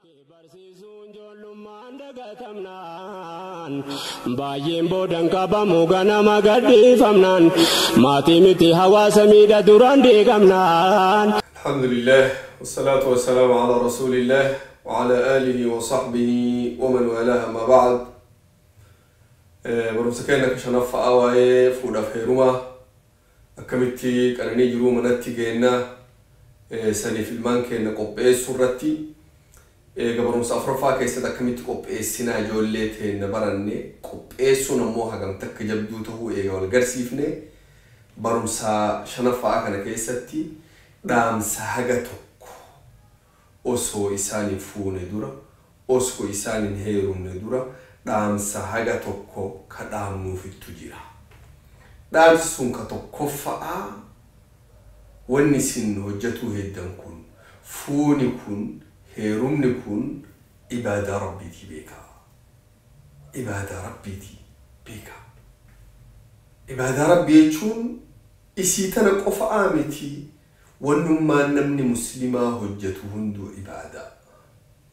Barsiisuun ijoollummaan dagatamnaan baay'een boodan qabamu ganama gadhiifamnaan maatii miti hawaasa miidha duraan diigamnaan. الحمد لله والصلاة والسلام على رسول الله وعلى آله وصحبه ومن والاه ما بعد. Barumsa keenya ka shanaffaa waa'ee fuudhaaf heerumaa akkamitti qananii jiruu manatti geennaa saniif ilmaan keenya qopheessuu irratti eega barumsa afuraffaa keessatti akkamitti qopheessinaa ijoollee teenya baranne, qopheessuun ammoo hagam takka jabduu tahuu eega wal garsiifne, barumsa shanaffaa kana keessatti dhaamsa haga tokko osoo isaan hin fuune dura, osoo isaan hin heerumne dura, dhaamsa haga tokko ka dhaamnuufittu jira. Dhaamsi sun ka tokkoffa'aa, wanni isin hojjetuu heddan kun, fuuni kun, heerumni kun ibaadaa Rabbiitii beekaa. Ibaadaa Rabbiitii beekaa. Ibaadaa Rabbii jechuun isii tana qofa'aa miti, wannummaan namni muslimaa hojjetu hunduu ibaadaa.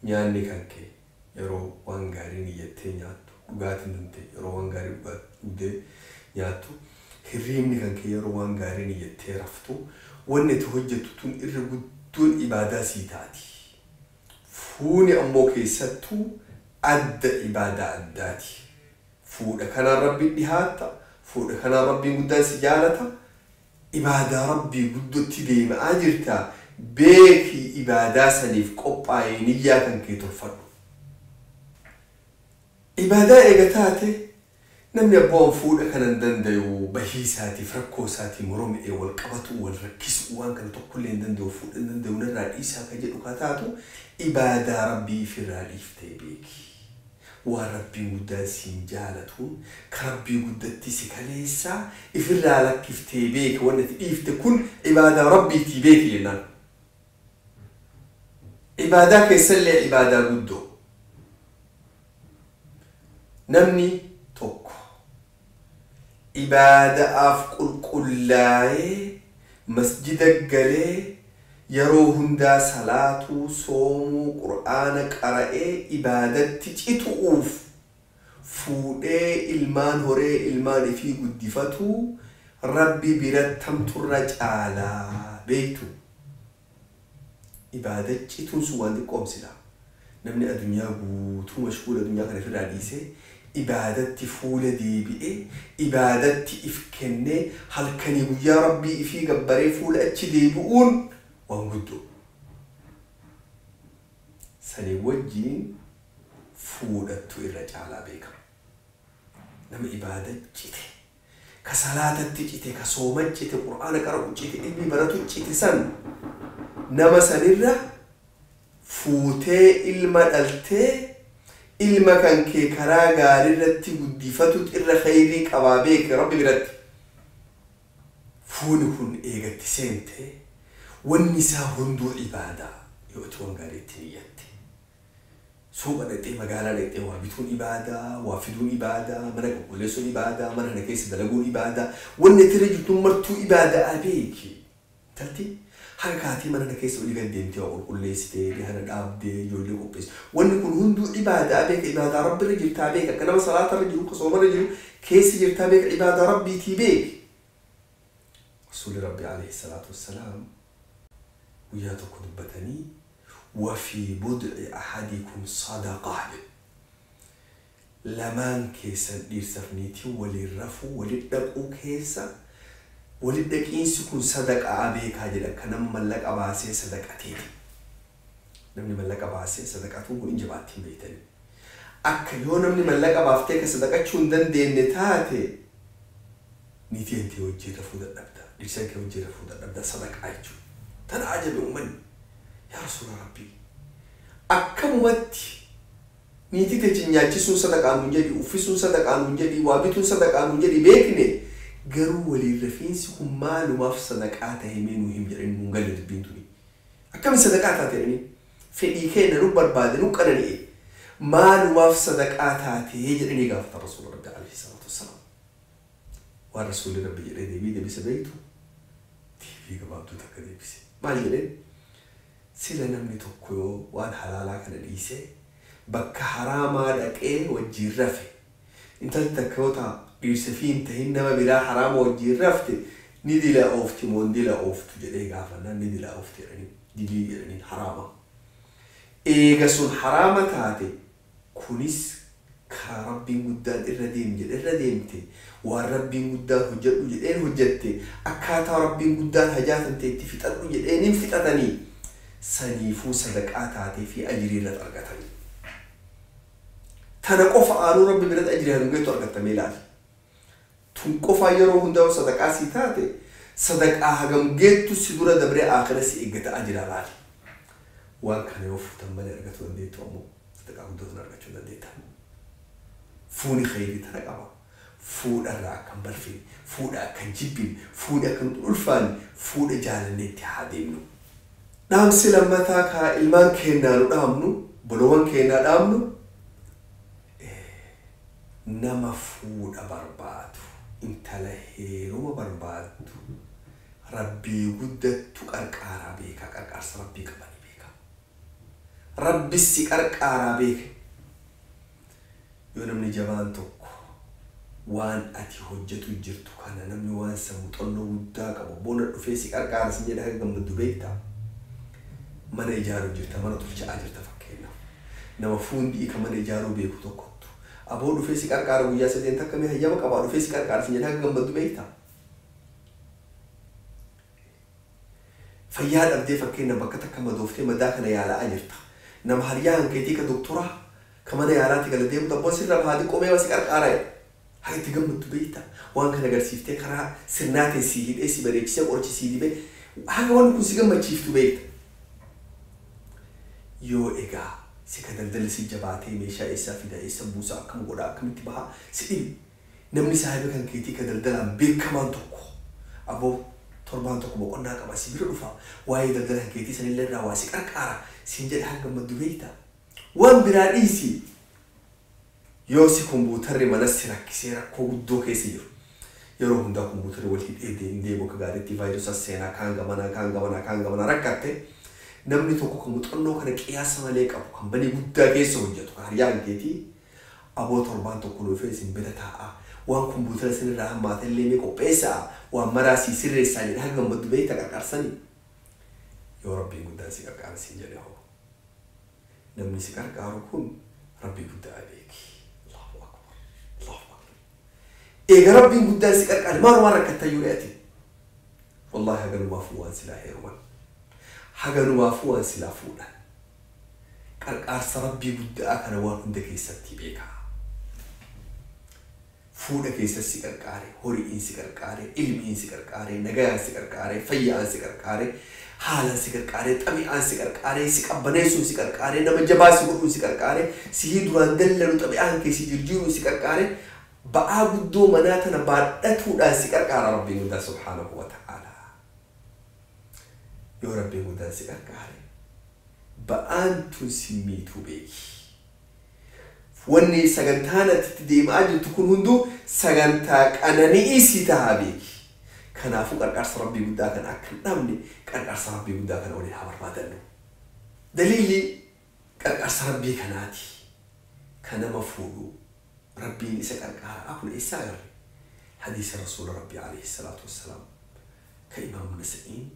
Nyaanni kan kee yeroo waan gaarii niyyattee nyaattu, dhugaatiin tante yeroo waan gaarii dhugdee nyaattu, hirriibni kan kee yeroo waan gaarii niyyattee raftu, wanni ati hojjettu tun irra guddoon ibaadaa sii taati. Fuuni ammoo keessattuu adda ibaadaa addaati. Fuudha kanaan Rabbiin dhihaatta, fuudha kanaan Rabbiin guddaan si jaalata, ibaadaa Rabbii guddootti deemaa jirta. Beekii ibaadaa saniif qophaa'ee niyyaa kan kee tolfadhu. Ibaadaa eega taate, namni abboon fuudha kana hin dandayu, bahii isaatiif rakkoo isaatii moromee wal qabatu, wal rakkisu, waan kana tokkollee hin danda'u, fuudha hin danda'u, narraa dhiisaa ka jedhu ka taatu, ibaadaa Rabbii ifirraa dhiiftee beeki. Waan Rabbiin guddaan siin jaalatuun ka Rabbii guddatti si kaleessaa ifirraa lakkiftee beeki, wanni ati dhiifte kun ibaadaa Rabbiitii beeki jennaan. Ibaadaa keessallee ibaadaa guddoo. Namni tokko ibaada'aaf qulqullaa'ee masjida galee yeroo hundaa salaatuu, soomuu, qur'aana qara'ee ibaadatti citu'uuf fuudhee ilmaan horee ilmaan ifii guddifatuu Rabbi birattamturra caalaa beektu. Ibaada cituun sun waan xiqqoomsila. Namni addunyaa guutuu mashguula addunyaa kana ofirraa dhiisee ibaadatti fuula deebi'ee ibaadatti if kennee halkanii guyyaa Rabbii ifii gabbaree fuula achi deebi'uun waan guddoo. Sanii wajjiin fuudhattu irra caalaa beekama. Nama ibaada cite, ka salaatatti cite, ka sooma cite, qur'aana qara'u cite, ilmi baratu cite san, nama sanirra fuutee ilma dhaltee ilma kan kee karaa gaarii irratti guddifatu irra khayrii qabaa beeke Rabbi biratti. Fuuni kun eegatti seente wanni isaa hunduu ibaadaa yoo ati waan gaarii itti niyyatte. Suuqa dhaqxee, magaalaa dhaqxee waa bituun ibaadaa, waa fiduun ibaadaa, mana qulqulleessuun ibaadaa, mana kana keessa dalaguun ibaadaa, wanni ati irra jirtu martuu ibaadaa beeki. Intalti haga kaatee mana kana keessa olii gad deemtee waa qulqulleessitee, dhihana dhaabdee, ijoollee qopheessite. Wanni kun hunduu ibaadaa beeka, ibaadaa Rabbi irra jirtaa beeka, akka nama salaata irra jiru, akka sooma irra jiru keessa jirtaa beeka, ibaadaa Rabbiitii beeki. Rasuulli Rabbi alayhi salaatu wassalaam guyyaa tokko dubbatanii, وفي بضع أحدكم صدقة jedhu. Lamaan keessan dhiirsaaf niitii waliin rafuu, waliin dhaquu keessa waliin dhaqiinsi kun sadaqaa beekaa jedha, akka nama mallaqa baasee sadaqateeti. Namni mallaqa baasee sadaqatuun kun hin jabaatti hin beektanii. Akka yoo namni mallaqa baaftee ka sadaqachuu hin dandeenye taate, niitii kee wajjin rafuu dadhabda, dhirsa kee wajjin rafuu dadhabda, sadaqaa jechuudha. Tana ajabe uummanni. Yaa Rasuula Rabbii, akkamumatti niitii teechi nyaachisuun sadaqaa nuun jedhi, uffisuun sadaqaa nuun jedhi, waa bituun sadaqaa nuun jedhi beekne, garuu waliin rafiinsi kun maalumaaf sadaqaa ta'e mee nuu him jedhanii, nuun galle dubbiin tuni. Akkamiin sadaqaa taate jedhanii, fedhii keenya nu barbaade nu qanani'e, maalumaaf sadaqaa taate jedhanii gaafatan Rasuula Rabbi alayhi salaatu wassalaam. Waan Rasuulli Rabbi jedhee deebii deebise beektu, deebii gabaabduu takka deebise. Maal jedheen? Sila namni tokko yoo waan halaalaa kana dhiisee bakka haraamaa dhaqee wajjiin rafe, intalli takka yoo ta'a dhiirsa fi hin tahin nama biraa haraama wajjiin rafte, ni dila oofti moo hin dila ooftu jedhee gaafannaan, ni dila oofti jedhanii, dilii jedhanii, haraama. Eega sun haraama taate, kunis karaa Rabbiin guddaan irra deem jedhe irra deemte, waan Rabbiin guddaan hojjedhu jedheen hojjette, akkaataa Rabbiin guddaan hajaatan ta'e itti fixadhu jedheen hin fixatanii, saniifuu sadaqaa taatee fi ajirii irratti argatanii. Tana qofa aanuu Rabbi biratti ajirii hangam geettu argattamee ilaali. Tun qofaa yeroo hundaa sadaqaa sii taate, sadaqaa hagam geettu si dura dabree aakhira si eeggata ajira laali. Waan kana yoo fuutan malee argachuu dandeettu, ammoo sadaqaa guddoo sana argachuu dandeetta. Fuuni khayrii tana qaba. Fuudharraa akka hin balfine, fuudha akka hin jibbine, fuudha akka hin ulfaanne, fuudha jaalannee itti haa deemnu. Dhaamsi lammataa kaa ilmaan keennaa nu dhaamnu, bolowwan keennaa dhaamnu, nama fuudha barbaadu, intala heeruma barbaaddu, Rabbii guddattu qarqaaraa beekaa, qarqaarsa Rabbii qabanii beekaa. Rabbis si qarqaaraa beeka. Yoo namni jabaan tokko waan ati hojjetu jirtu kana, namni waan san muuxannoo guddaa qabu bona dhufee si qarqaara sin jedhe, haga gammaddu beektaa. Mana ijaaruu jirta, mana tolchaa jirta fakkeenyaaf. Nama fuundii ka mana ijaaruu beeku tokkottu aboo dhufee si qarqaara, guyyaa sadeen takka mee hayyama qabaa dhufee si qarqaara sin jedhe, haga gammaddu beektaa. Fayyaa dhabdee fakkeenya bakka takka madooftee madaa kana yaalaa jirta. Nama hariyaa hankeetii ka doktoraa ka mana yaalaatti gala deemu abboon sirra bahaa xiqqoo mee si qarqaara jedhe. Haga itti gammaddu beektaa. Waan kana agarsiiftee karaa sirnaa ta'e si hidhee, si bareechisee, qoricha si dibee, haga wanni kun si gammachiiftu beekta. Yoo egaa si ka daldalli si jabaatee, meeshaa eessaa fida, eessa buusa, akkam godha, akkamitti bahaa si dhibi, namni saahiba kan keetii ka daldalaan beekamaan tokko aboo torbaan tokko boqonnaa qaba, si bira dhufa, waa'ee daldala kan keetii sanillee irraa waa si qarqaara siin jedhe, haga gammaddu beekta. Waan biraa dhiisi, yoo si kombuutarri mana si rakkisee rakkoo guddoo keessa jiru, yeroo hundaa kombuutarri wal hidhee deemu akka gaariitti vaayirusii seenaa kaan gamanaa kaan gamanaa kaan gamanaa rakkatte, namni tokko kan muuxannoo kana qiyaasa malee qabu, kan banii guddaa keessa hojjetu, kan hariyaa keetii aboo torbaan tokko dhufee isin bira taa'a, waan kombuutara isinirraa hammaate illee mee qopheessaa, waan maraa sii sirreessaa jedhe, haga gammaddu beekta qarqarsanii. Yoo Rabbiin guddaan si qarqaara siin jedhe hoo, namni si qarqaaru kun Rabbii guddaa beeki. Allahu akbar, Allahu akbar. Eega Rabbiin guddaan si qarqaare, maal waan rakkattayyuu ati? Wallahi haganumaafuu waan silaa heeruman, haganumaafuu waan silaa fuudhan, qarqaarsa Rabbii guddaa kana waan hunda keessatti beekaa. Fuudha keessatti si qarqaare, horiin si qarqaare, ilmiin si qarqaare, nagayaan si qarqaare, fayyaan si qarqaare, haalaan si qarqaare, xabi'aan si qarqaare, si qabbaneessuun si qarqaare, nama jabaa si godhuun si qarqaare, sihii duraan dallanu xabi'aan kee si jirjiiruun si qarqaare, ba'aa guddoo manaa tana baadhatuudhaan si qarqaara Rabbiin guddaa subhaanahu wa ta'aalaa. Yoo Rabbiin guddaan si qarqaare, ba'aan tun si miituu beeki. Wanni sagantaan ati itti deemaa jirtu kun hunduu sagantaa qanani'ii si tahaa beeki. Kanaafuu qarqaarsa Rabbii guddaa kana akka hin dhabne, qarqaarsa Rabbii guddaa kana waliin haa barbaadannu. Daliilli qarqaarsa Rabbii kanaati ka nama fuudhu Rabbiin isa qarqaaraa kun eessaa agarre? Hadiisa Rasuula Rabbii alayhi salaatu wassalaam ka Imaamu Nasa'iin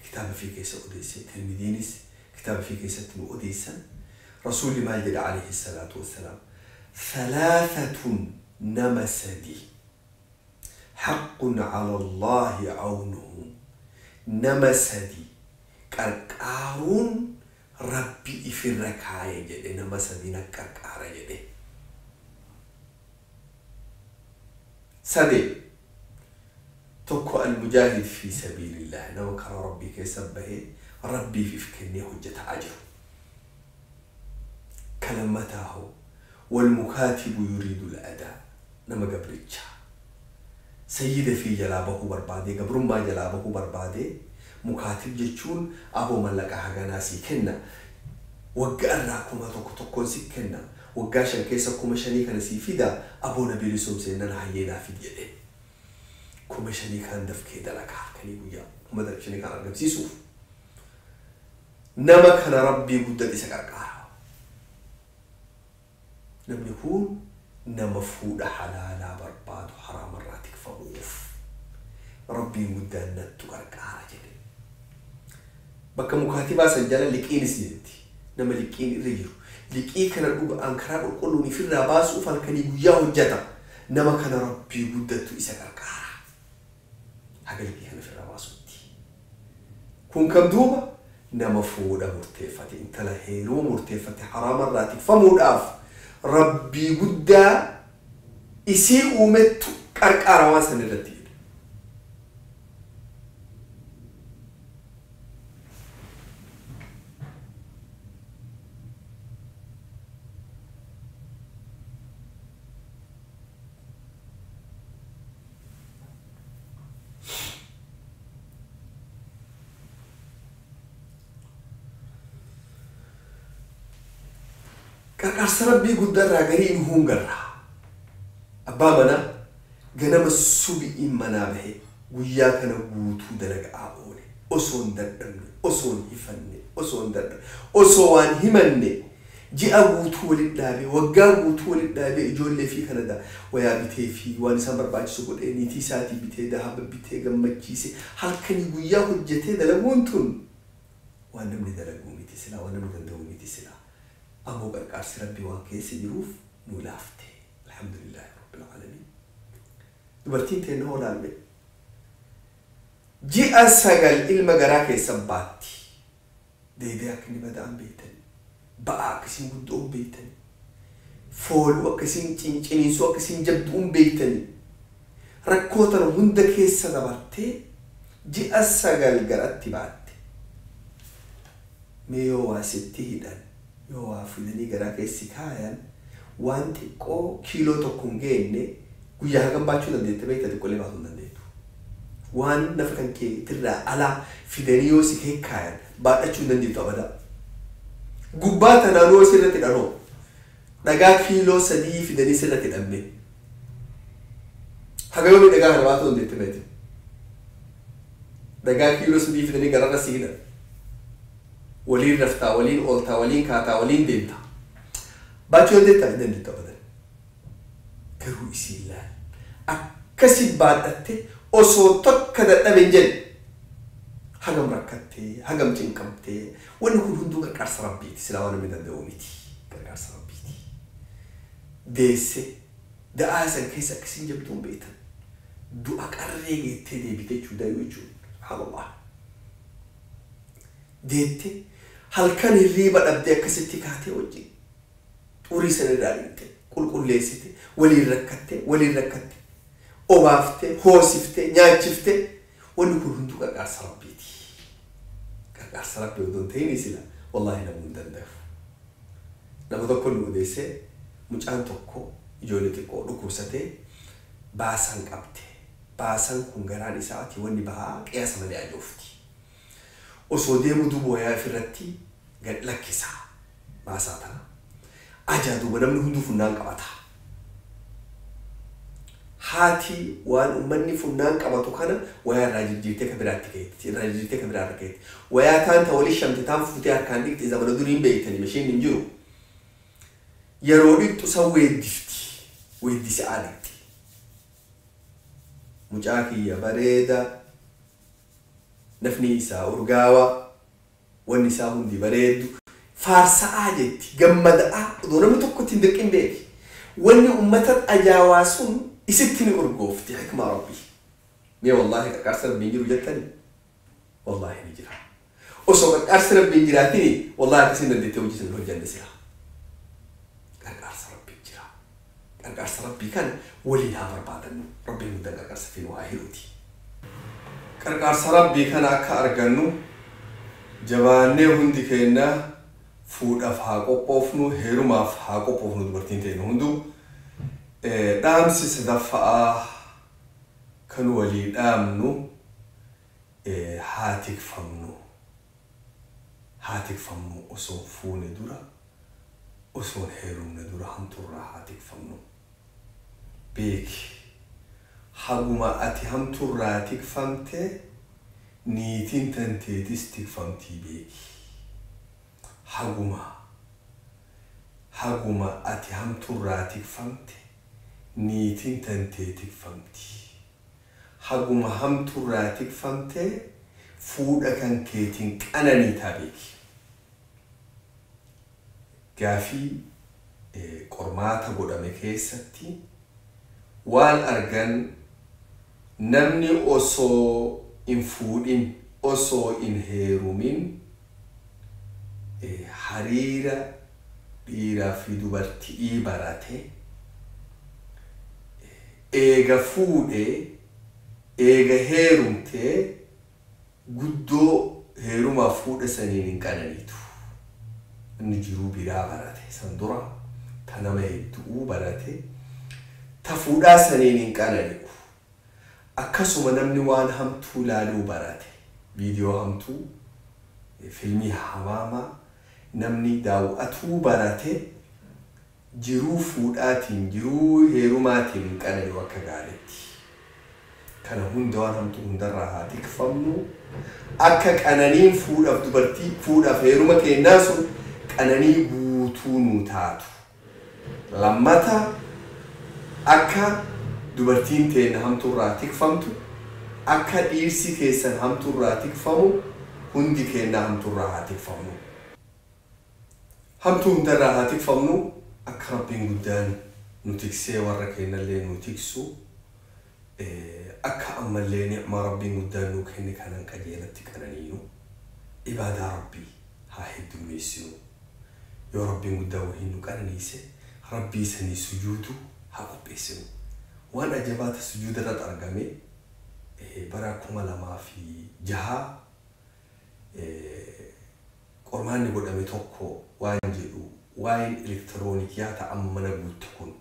kitaaba fi keessa odeesse, Tirmidiinis kitaaba fi keessatti nu odeessan. Rasuulli maal jedha alayhi salaatu wassalaam? Thalaathatuun, nama sadi, haqqun ala Allaahi awnuhum, nama sadi qarqaaruun Rabbi ifirra kaaye jedhe, nama sadi na qarqaara jedhe. Sade tokko, almujaahid fi sabiilillah, nama karaa Rabbii keessa bahee Rabbiif if kennee hojjetaa jiru. Ka lammataa hoo, walmukaatibu yuriidu al-adaa, nama gabricha sayyida fi jalaa bahuu barbaadee, gabrummaa jalaa bahuu barbaadee. Mukaatib jechuun aboo mallaqa haganaa sii kenna, waggaa irraa 1000 tokkoon si kenna, waggaa 5 keessa 5000 kana sii fida, aboo na bilisomsee nan hayyee naa fid jedhe, 5000 kaan dafkee dalagaa halkanii guyyaa 5000 kaan argamsiisuuf. Nama kana rabbii guddate isa qarqaara. Namni kun nama fuudha halaalaa barbaadu haraamarraa tikfamuuf rabbiin guddaan nattu qarqaara jedhe. Bakka mukaatibaa san jala liqiinis jetti. Nama liqiin irra jiru. Liqii kana dhugaan karaa qulqulluun ifirraa baasuuf halkanii guyyaa hojjeta. Nama kana rabbii guddattu isa qarqaara. Haga liqii kana ofirraa baasutti. Kun kam duuba nama fuudha murteeffate intala heeruma murteeffate haraamarraa tikfamuudhaaf rabbii guddaa isii uumettu qarqaara waan san irratti jedhe. Qarqaarsa rabbii guddaarraa garii nu hungarraa. Abbaa manaa ganama subi'iin manaa bahe guyyaa kana guutuu dalagaa oole. Osoo hin dadhabne, osoo hin hifanne, osoo hin dadhabne, osoo waan himanne ji'a guutuu walitti dhaabee, waggaa guutuu walitti dhaabee ijoollee fi kana wayaa bitee fi waan isaan barbaachisu godhee niitii isaatii bitee dahaba bitee gammachiise halkanii guyyaa hojjetee dalaguun tun waan namni dalaguu miti silaa, waan namni danda'u miti silaa. Ammoo qarqaarsi rabbii waan keessa jiruuf nu laafte. Alhamdulillahi rabbil aalamiin. Dubartiin teenna hoo laalme. Ji'a 9 ilma garaa keessa baatti. Deebi'ee akka inni bada'an beektani. Ba'aa akkasiin guddoon beektani. Fooluu akkasiin cinciniinsuu akkasiin jabduun beektani. Rakkoo tana hunda keessa dabartee ji'a 9 garatti baatte. Mee yoo waa sitti hidhan, yoo waa fidanii garaa keessi kaayan waan xiqqoo kiiloo 1 hin geenne guyyaa hagam baachuu dandeette beekta xiqqoolee baatuu hin dandeettu. Waan nafa kan keetirraa alaa fidanii yoo si kaayan baadhachuu hin dandeettu abadaa. Gubbaa tanaan yoo sirratti hidhanoo dhagaa kiiloo 3 fidanii sirratti hidhamme. Haga yoomii dhagaa kana baatuu dandeette beekta. Dhagaa kiiloo 3 fidanii gararra si hidhan. Waliin raftaa, waliin ooltaa, waliin kaataa, waliin deemtaa. Baachuu dandeettaa? Hin dandeettu abadan. Garuu isiin laal. Akkasi baadhatte osoo tokko dadhabe hin jenne. Hagam rakkattee, hagam cinqamtee, wanni kun hunduu qarqaarsa rabbiiti. Silaa waan namni danda'u miti. Qarqaarsa rabbiiti. Deesse da'aa san keessa akkasiin jabduun beektan. Du'a qarree geettee deebite jechuu dayuu jechuudha. Subhaanallah. Deette halkan hirriiba dhabdee akkasitti kaatee wajjin xurii sana irraa dhiqxe qulqulleessite waliin rakkatte waliin rakkatte obaaftee hoosiftee nyaachiftee wanni kun hunduu qarqaarsa rabbiiti. Qarqaarsa rabbii odoo hin ta'in sila wallaahi namuu hin danda'u. Nama tokko nu odeessee mucaan tokko ijoollee xiqqoo dhukkubsatee baasan qabte. Baasan kun garaan isaati wanni bahaa qiyaasa malee ajoofti. Osoo deemu duuba wayaa ofirratti gad lakkisa baasaa tana. Ajaa duuba namni hunduu funnaan qabata. Haati waan uummanni funnaan qabatu kana wayaa irraa jijjiirtee kan biraatti keetti. Irraa jijjiirtee kan biraarra keetti. Wayaa taan ta walii shamte taan fuutee harkaan dhiqxe zamana durii hin beektani mashiin hin jiru. Yeroo dhiqxu san weeddifti. Weeddisa'aa dhiqxi. Mucaa kiyya bareeda. Nafni isaa urgaawaa, wanni isaa hundi bareeddu, faarsa'aa jetti, gammada'aa, odoo namni tokko ittiin dirqin beeki. Wanni uummata ajaawaa sun isitti ni urgoofti hikmaa rabbii. Mee wallaahi qarqaarsa rabbiin jiru jettani? Wallaahi ni jira. Osoo qarqaarsi rabbiin jiraatini wallaahi akkasiin dandeettee hojii sana hojjanne sila. Qarqaarsa rabbiin jira. Qarqaarsa rabbii kana waliin haa barbaadannu. Rabbiin guddaan qarqaarsa fi nu haa hiruuti. Qarqaarsa rabbii kana akka argannu jabaannee hundi keenya fuudhaaf haa qophoofnu, heerumaaf haa qophoofnu dubartiin teenya hunduu. Dhaamsi sadaffaa kan walii dhaamnu haa tikfamnu. Haa tikfamnu osoo fuune dura, osoo heerumne dura hamtuurraa haa tikfamnu. Beeki haguma ati hamtuurraa tikfamte niitiin tanteetis tikfamtii beeki. Haguma ati hamtuurraa tikfamte niitiin tantee tikfamti. Haguma hamtuurraa tikfamte fuudha kan keetiin qananii beeki. Gaafii qormaata godhame keessatti waan argan, namni osoo hin fuudhin, osoo hin heerumin hariira dhiiraa fi dubartii barate, eega fuudhee eega heerumtee guddoo heerumaa fuudha saniin hin qananiitu. Inni jiruu biraa barate san dura ta nama hedduu barate ta fuudhaa saniin hin qanani'u. Akkasuma namni waan hamtuu laaluu barate, viidiyoo hamtuu, filmii hamaamaa namni daawwatuu barate, jiruu fuudhaatiin jiruu heerumaatiin hin qanani'u akka gaariitti. Kana hunda waan hamtuu hundarraa haa tikfamnu, akka qananiin fuudhaaf dubartii fuudhaaf heeruma kennaa sun qananii guutuu nuu taatu. Lammata, akka dubartiin teenna hamtuurraa tikfamtu, akka dhiirsi keessan hamtuurraa tikfamu, hundi keenna hamtuurraa haa tikfamnu. Hamtuu hundarraa haa tikfamnu, akka Rabbiin guddaan nu tiksee warra keenyallee nu tiksu, akka ammallee ni'maa Rabbiin guddaan nu kenne kanan qajeelatti qananiinu, ibaadaa Rabbii haa heddummeessinu. Yoo Rabbiin guddaa wahiin nu qananiise, Rabbii sanii sujuudu haa qopheessinu. Waan ajabaata sujuuda irratti argame, bara 2006 qormaanni godhame tokko waan jedhu, waa'een elektiroonikiyaa ta'an mana guutte kun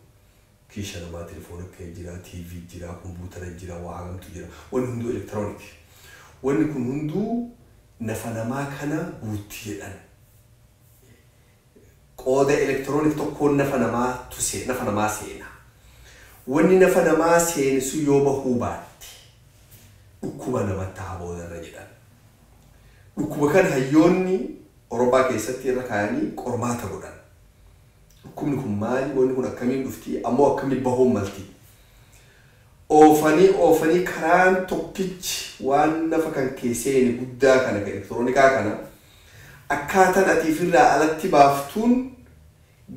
kiisha namaa telefoona kee jira, TV jira, kompuutara jira, waa hagamtu jira, wanni hunduu elektiroonikii. Wanni kun hunduu nafa namaa kana guutti jedhan. Qooda elektiroonik tokkoon nafa namaa tuse nafa namaa seena. Wanni nafa namaa seenisu yoo bahuu baatte dhukkuba namatti haa boodarra jedhan. Dhukkuba kan hayyoonni Awurooppaa keessatti irra kaayanii qormaata godhan. Dhukkubni kun maali? Wanni kun akkamiin dhufti? Ammoo akkamiin bahuun malti? Oofanii oofanii karaan tokkichi waan nafa kan kee seene guddaa kana kan elektiroonikaa kana akkaataan ati ofirraa alatti baaftuun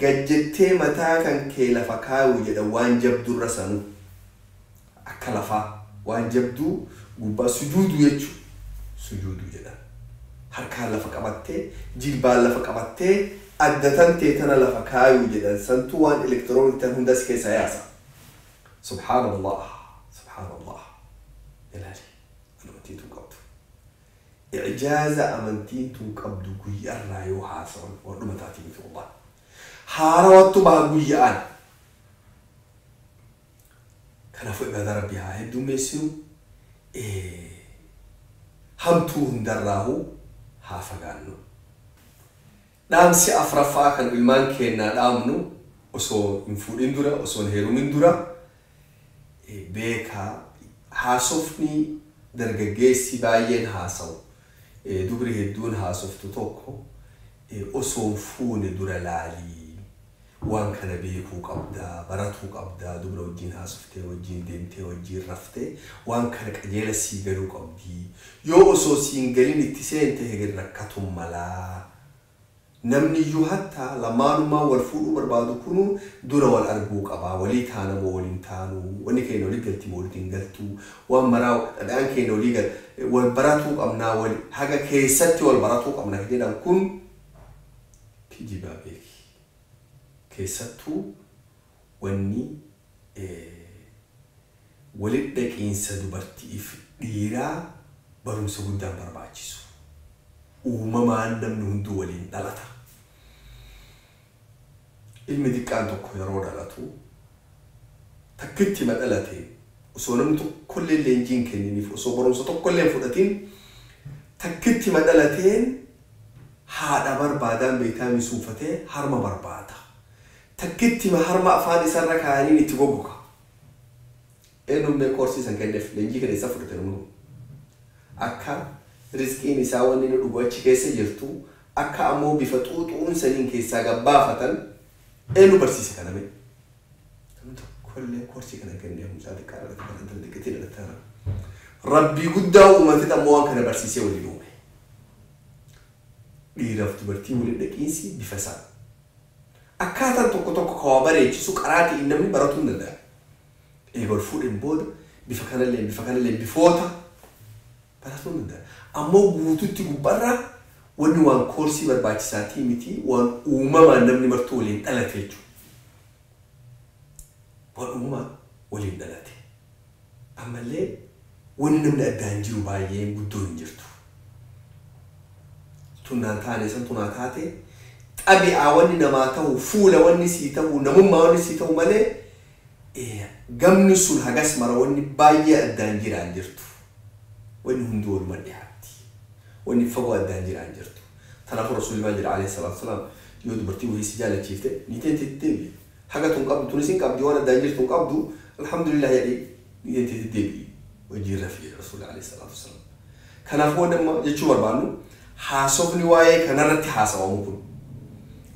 gajjettee mataa kan kee lafa kaayuu jedha, waan jabdurra sanuu akka lafaa waan jabduu gubbaa sujuuduu jechuudha. Sujuuduu jedha. Harkaan lafa qabattee, jilbaan lafa qabattee, addatan tee tana lafa kaayuu jedhan, santuu waan elektiroonikii tan hundas keessa yaasa. Subhaanallah, subhaanallah. Ilaali, amantiin tun qabdu. Ijaaza amantiin tun qabdu guyyaarraa yoo haasawan waan dhuma taatii miti, wallah. Haarawattu baha guyya'aan. Kanaafuu ibaadaa Rabbii haa heddummeessinu. Hamtuu hundarraahuu haa fagaannu. Dhaamsi afraffaa kan ilmaan keenyaa dhaamnu, osoo hin fuudhin dura, osoo hin heerumin dura, beekaa, haasofni dargaggeessi baay'een haasawu, dubri hedduun haasoftu tokko, osoo hin fuune dura laalii waan kana beekuu qabdaa, baratuu qabdaa, dubra wajjin haasoftee, wajjin deemtee, wajjin raftee waan kana qajeela sii galuu qabdii. Yoo osoo siin galin itti seente heger rakkatun malaa. Namni iyyuu hatta lamaanummaa wal fuudhuu barbaadu kunu dura wal arguu qabaa. Walii taana moo waliin taanuu, wanni keenya walii galti moo walitti hin galtuu, waan maraa dhadhaan keenya walii gal wal baratuu qabnaa, wal haga keessatti wal baratuu qabna jedhan kun kijibaa beeki. Keessattuu wanni walitti dhaqiinsa dubartiif dhiiraa barumsa guddaan barbaachisu. Uumamaan namni hunduu waliin dhalata. Ilmi xiqqaan tokko yeroo dhalatu, takkitti ma dhalate, osoo namni tokkollee leenjii hin kenniniif, osoo barumsa tokkollee hin fudhatin, takkitti ma dhalateen haadha barbaadaan beektaa misuufatee harma barbaada. Takkitti ma harma afaan isarra kaayaniin itti goggoga. Eenyuun mee koorsii san kenneef? Leenjii kana isa fudhate namni kun? Akka rizqiin isaa wanni inni dhugu achi keessa jirtu Akka ammoo bifa xuuxuun saniin keessaa gabbaafatan eenyu barsiise kana mee? Namni tokkollee koorsii kana kennee mucaa xiqqaa dhalate kana intala xiqqeetti dhalatte kana. Rabbii guddaa uumateet ammoo waan kana barsiisee waliin uume. Dhiiraaf dubartii waliin dhaqiinsi bifa isaa. Akkaataan tokko tokko ka waa bareechisu qaraatiin namni baratuu hin danda'a. Eega wal fuudheen booda bifa kanallee bifa kanallee bifoota baratuu hin danda'a. Ammoo guututti gubbarraa wanni waan koorsii barbaachisaatii miti, waan uumamaan namni martuu waliin dhalate jechuudha. Waan uumamaan waliin dhalate. Ammallee wanni namni addaan jiru baay'een guddoo hin jirtu. Tunnaan taane san tunaa taate xabi'aa wanni namaa ta'u, fuula wanni sii ta'u, namummaa wanni sii ta'u malee gamni sun hagas mara wanni baay'ee addaan jiraan jirtu. Wanni hunduu waluma dhiyaatti. Wanni fagoo addaan jiraan jirtu. Kanaafuu Rasuulli maal jedha alayhi salaatu wasalaam, yoo dubartii wayii si jaalachiifte niiteen teetti deebi'i. Haga tun qabdu tunis hin qabdi, waan addaan jirtu hin qabdu, alhamdulillah jedhii niiteen teetti deebi'i. Wajjiin rafi jedha Rasuulli alayhi salaatu wasalaam. Kanaafuu wanni amma jechuu barbaannu, haasofni waa'ee kanarratti haasawamu kun,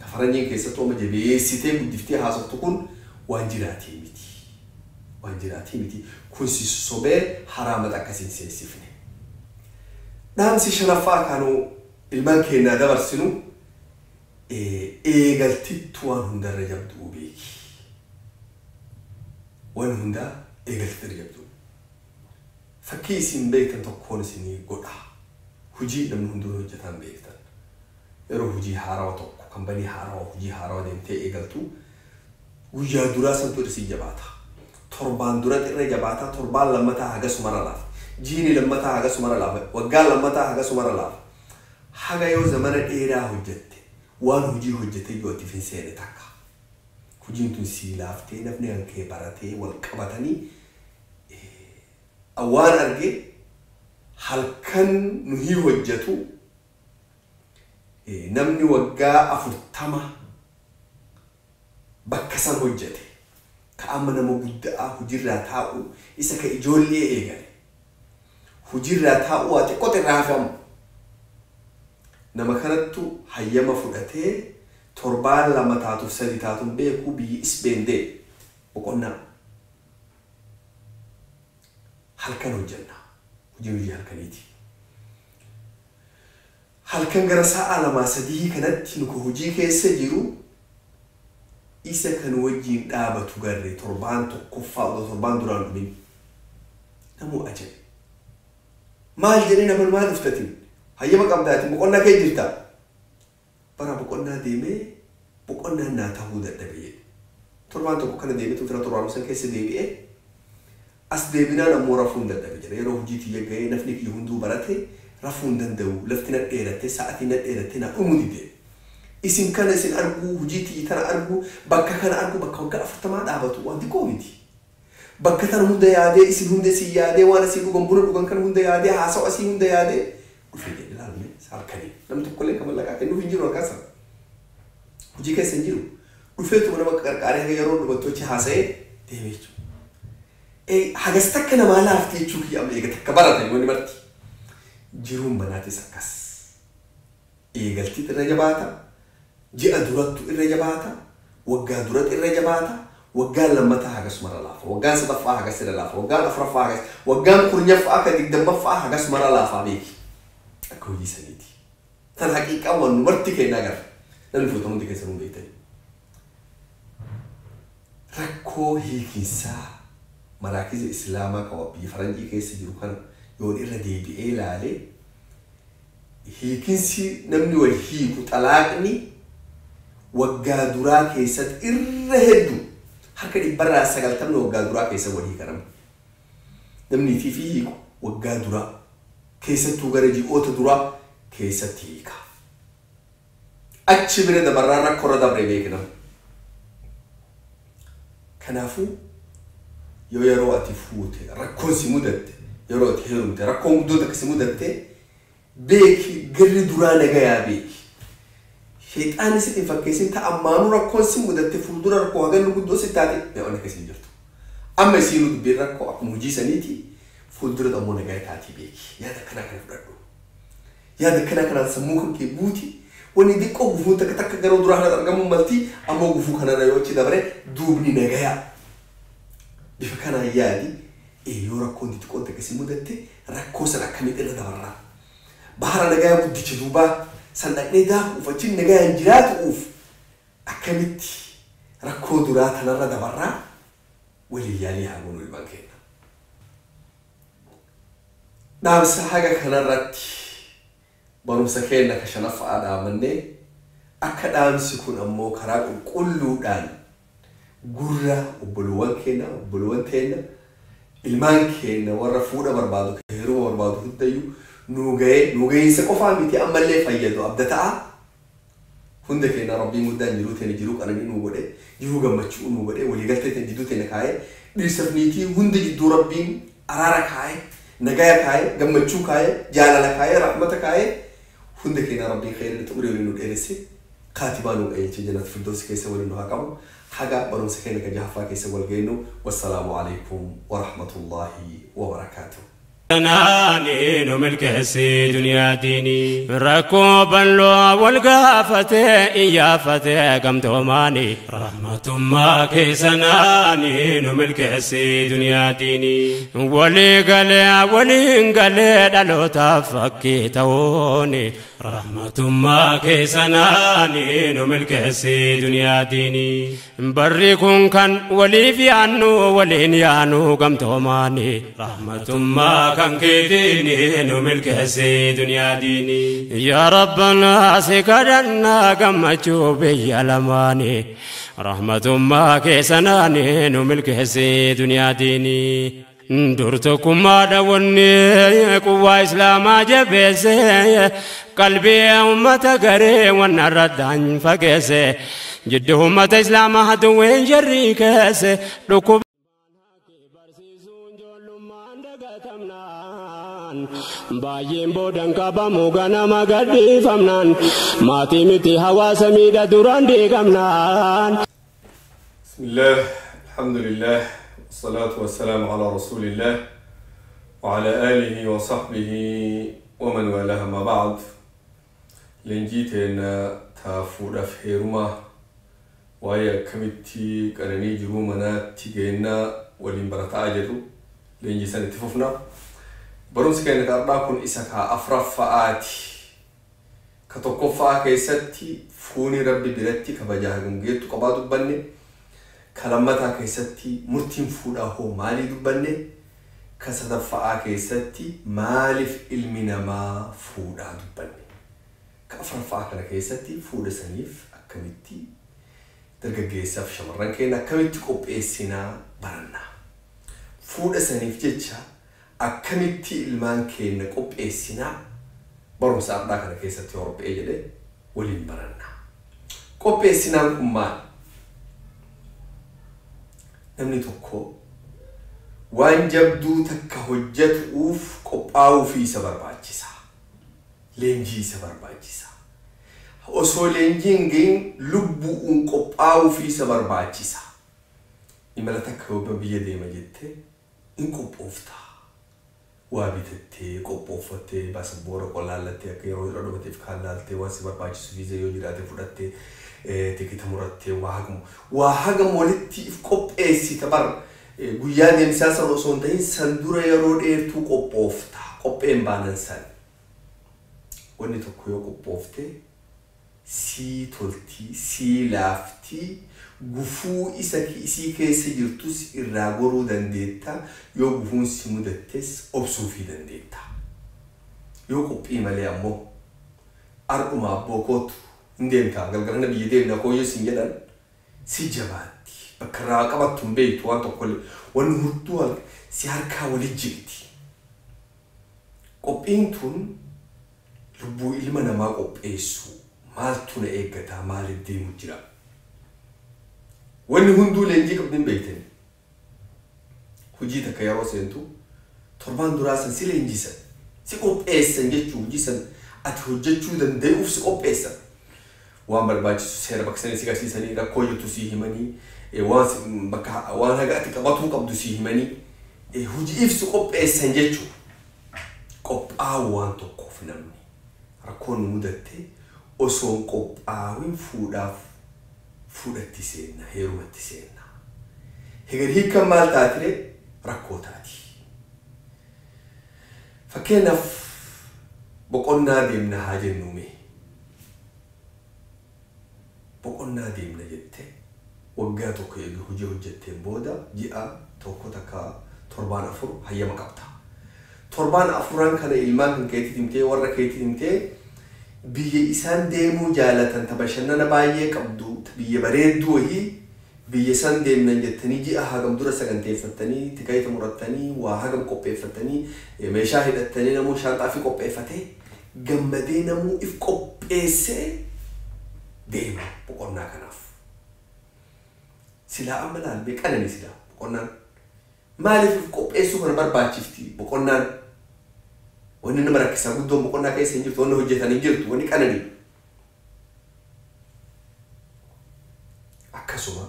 ka faranjiin keessattuu amma jabeessitee guddiftee haasoftu kun waan jiraatii miti. Waan jiraatii miti. Kun si sosobee haraamata akka si hin seensifne. Dhaamsi shanaffaa kanu ilmaan keennaa dabarsinu, eegaltittu waan hundarra jabdu'u beeki. Waan hundaa eegaltitti irra jabdu'u. Fakkii isin beektan tokkoon isinii godha. Hujii namni hunduu hojjetaan beektan. Yeroo hujii haarawa tokko, kambanii haarawa, hujii haarawa deemtee eegaltu, guyyaa duraa santu irra sii jabaata. Torbaan duratti irra jabaata, torbaan lammataa hagasuma laafa. Jiini lammataa hagasuma laafa. Waggaan lammataa hagasuma laafa. Haga yoo zamana dheeraa hojjette, waan hojii hojjete yoo itti hin seene takka. Hojiin tun sii laaftee, namni kan kee baratee wal qabatanii waan arge halkan nuhii hojjetu namni waggaa 40 bakka san hojjete, ka amma nama guddaa hojiirraa taa'u, isa ka ijoollee eegale hojiirraa taa'u waa xiqqoo irraa hafe, nama kanattu hayyama fudhatee torbaan 2 taatuuf 3 taatuun beekuu biyyi Ispeen deeme boqonnaa. Halkan hojjenna, hojii halkaniiti. Halkan gara sa'a 2 3 kanatti nu hojii keessa jiru isa kan wajjiin dhaabatu garre torbaan tokkoffaa odoo torbaan duraan dhumin namuu ajabe. Maal jedhee nama maal dhuftatin? Hayyama qabdaatiin boqonnaa kee jirta. Bara boqonnaa deemee boqonnaan naa ta'uu dadhabe jedhe. Torbaan tokko kana deemee fira torbaan san keessa deebi'ee as deebinaan ammoo rafuu hin dadhabe jedhe. Yeroo hojii tiyya ga'ee nafni kiyya hunduu barate rafuu hin danda'u, lafti na dheeratte, sa'atiin na dheeratte, na dhumuu dide. Isin kana isin arguu, hojii tiyyi tana arguu, bakka kana arguu, bakka waggaa 40 dhaabatu waan xiqqoo miti. Bakka tana hunda yaadee, isin hunda isin yaadee, waan asii dhugan buna dhugan kana hunda yaadee, haasawa asii hunda yaadee dhufee jedhe. Ilaalme halkanii namni tokkollee kan mallaqaa kennuuf hin jiru, halkan sana. Hojii keessa hin jiru. Dhufeetuma nama qarqaaree haga yeroo dhumattochi haasa'ee deeme jechuudha. Hagas takka namaa laafti jechuu kiyya amma eega takka baratan wanni marti. Jiruun manaatis akkas. Eegaltiitu irra jabaata. Ji'a durattu irra jabaata. Waggaa duratti irra jabaata. Waggaan lammataa hagasuma irra laafa. Waggaan sadaffaa hagas irra laafa. Waggaan afuraffaa hagas. Waggaan 10ffaa akka 20ffaa hagasuma irra laafaa beeki. Akka hojii saniiti. Tan haqiiqaa waan nu marti kennaa gara. Namni fuuta hundi keessa nu beektani. Rakkoo hiikinsaa maraakiza islaamaa qaba biyya faranjii keessa jiru kana yoon irra deebi'ee ilaale, hiikinsi namni wal hiiku, xalaaqni waggaa duraa keessatti irra hedduu, harka 90% waggaa duraa keessa wal hiika namni. Namni fi hiiku waggaa duraa keessattuu gara ji'oota duraa keessatti hiika. Achi bira dabarraa rakkoo irra dabre beeki namni. Kanaafuu yoo yeroo ati fuute rakkoon si mudatte, yeroo ati heerumte rakkoon guddoo takka si mudatte beeki, garri duraa nagayaa beeki. Sheexaanni si hin fakkeessin ta'a, ammaanuu rakkoon si mudatte fuuldura rakkoo haganni guddoo si taate mee akkasii hin jirtu. Amma isiinuu dubbiin rakkoo akkuma hojii saniiti, fuuldura ammoo nagaa taatii beeki. Yaada akkanaa kana fudhadhu. Yaada akkanaa kanaan sammuu kan kee guuti, Wanni xiqqoo gufuu takka takka garuu duraa kanatti argamuu malti ammoo gufuu kanarra yoo achi dabre duubni nagaya. Bifa kanaan yaadi yoo rakkoon xixiqqoon takka si mudatte rakkoo san akkamitti irra dabarraa. Bahara nagayaa guddicha duubaa san dhaqnee daakuuf achiin nagayaan jiraatuuf akkamitti rakkoo duraa tanarra dabarraa waliin yaalii haa goonuu ilmaan keenya. Dhaamsa haga kanarratti barumsa keenya ka shanaffaa dhaamannee akka dhaamsi kun ammoo karaa qulqulluudhaan gurra obboloowwan keenya obboloowwan teenya ilmaan keenya warra fuudha barbaadu heeruma barbaadu hundayyuu nuu ga'ee nuu ga'iinsa qofaa miti ammallee fayyadu abda ta'a. Hunda keenya rabbiin guddaan jiruu teenya jiruu qananii nuu godhe jiruu gammachuu nuu godhe waliigaltee teenya jidduu teenya kaa'ee dhiirsaaf niitii hunda jidduu rabbiin araara kaa'ee nagaya kaa'ee gammachuu kaa'ee jaalala kaa'ee rahmata kaa'ee hunda keenya rabbiin khayrii xumurii waliin nu dheeresse kaatibaa nuu qajeelche jannat firdoosi keessa waliin nu haa qabu haga barumsa keenya ka jahaffaa keessa wal geenyu wassalaamu alaikum warahmatullaahi wabarakaatuh. ناني ملكسي دنيا ديني ركوبا لو والقافة إيافة قم دوماني رحمة ما كيسناني ملكسي دنيا ديني ولي قلي ولي قلي دلو تفكي توني رحمة ما كيسناني ملكسي دنيا ديني بريكون كان ولي في عنو ولي يانو قم دوماني رحمة ما كان كيديني نملك سي دنيا ديني يا ربنا سكرنا كما تشوبي لماني رحمة ما كيسناني نملك سي دنيا ديني درتكم ما دوني قوة إسلام جبسي قلبي أمة قري ونرد عن فقسي جده أمة إسلام هدوين جريكسي ركوب Baay'een boodan qabamu ganama gadhiifamnaan maatii miti hawaasa miidha duraan diigamnaan. Bismillah, alhamdulillah, wasalaatu wasalaamu ala rasulillah wa ala alihi wa sahbihi wa man waalaha ma ba'd. Leenjii teenya taafuudhaaf heerumaa waa'ee akkamitti qananii jiruu manaatti geennaa waliin barataa jirru leenjii san itti fufna. Barumsi keenya har'aa kun isa ka afuraffaati. Ka tokkoffaa keessatti fuuni rabbi biratti kabajaa hagam geettu qabaa dubbanne. Ka lammataa keessatti murtiin fuudhaa hoo maalii dubbanne. Ka sadaffaa keessatti maaliif ilmi namaa fuudhaa dubbanne. Ka afuraffaa kana keessatti fuudha saniif akkamitti dargaggeessaaf shamarran keenya akkamitti qopheessinaa barannaa. Fuudha saniif jecha akkamitti ilmaan keenya qopheessinaa barumsa har'aa kana keessatti horphee jedhee waliin barannaa. Qopheessinaan kun maal? Namni tokko waan jabduu takka hojjetuuf qophaa'uufii isa barbaachisa. Leenjii isa barbaachisa. Osoo leenjiin hin gahin lubbuun qophaa'uufii isa barbaachisa. Imala takka yoo biyya deema jettee hin qophoofta. Waa bitattee qophooffattee baasaboora qollaallattee akka yeroo irra dhumateef kaan laaltee waan si barbaachisu viizaa yoo jiraate fudhattee tikita murattee waa hagam walitti if qopheessita bar guyyaa deemsaa sana osoo hin ta'in san dura yeroo dheertuu qophoofta qopheen baanan san. Wanni tokko yoo qophoofte sii toltii sii laaftii gufuu isa isii keessa jirtus irraa goruu dandeetta yoo gufuun si mudattes obsuufii dandeetta. Yoo qophii malee ammoo har'uma abboo kootu hin deemta galgalana biyya deemna kooyyoo siin jedhan si jabaatti bakka irraa qabattu hin beektu waan tokkollee wanni hurtuu si harkaa walitti jigti. Qophiin tun lubbuu ilma namaa qopheessu maaltu na eeggataa maaliif deemu jira. Wanni hunduu leenjii qabdi hin beektani. Hojii takka yeroo seentu torbaan duraa san si leenjisan si qopheessan jechuu hojii san ati hojjechuu danda'uuf si qopheessan. Waan barbaachisu seera bakka sanii si agarsiisanii rakkoo jirtu si himanii waan bakka waan haga ati qabatuu qabdu si himanii hojiif si qopheessan jechuu. Qophaa'u waan tokkoof namni rakkoon nu mudatte Osoo hin qophaawin fuudhaaf fuudhatti seenna, heerumatti seenna. Hegar hiikkan maal taatire? Rakkoo taati. Fakkeenyaaf boqonnaa deemna haa jennu mee. Boqonnaa deemna jettee waggaa tokko eega hojii hojjetteen booda ji'a tokko takka torbaan 4 hayyama qabda. Torbaan afuran kana ilmaan kan keetii himtee, warra keetii himtee, biyya isaan deemuu jaalatan, ta bashannana baay'ee qabdu, biyya bareedduu wahii, biyya san deemnan jettanii ji'a hagam dura saganteeffattanii, tikeeta murattanii, waa hagam qopheeffattanii, meeshaa hidhattanii, namuu shaanxaa fi qopheeffatee, gammadee, namuu if qopheessee deema boqonnaa kanaaf. Silaa amma laalmee qanani silaa boqonnaan. Maaliif if qopheessuu kana barbaachifti boqonnaan? Wanni nama rakkisaa guddoon boqonnaa keessa hin jirtu, wanni hojjetan hin jirtu, wanni qanani. Akkasuma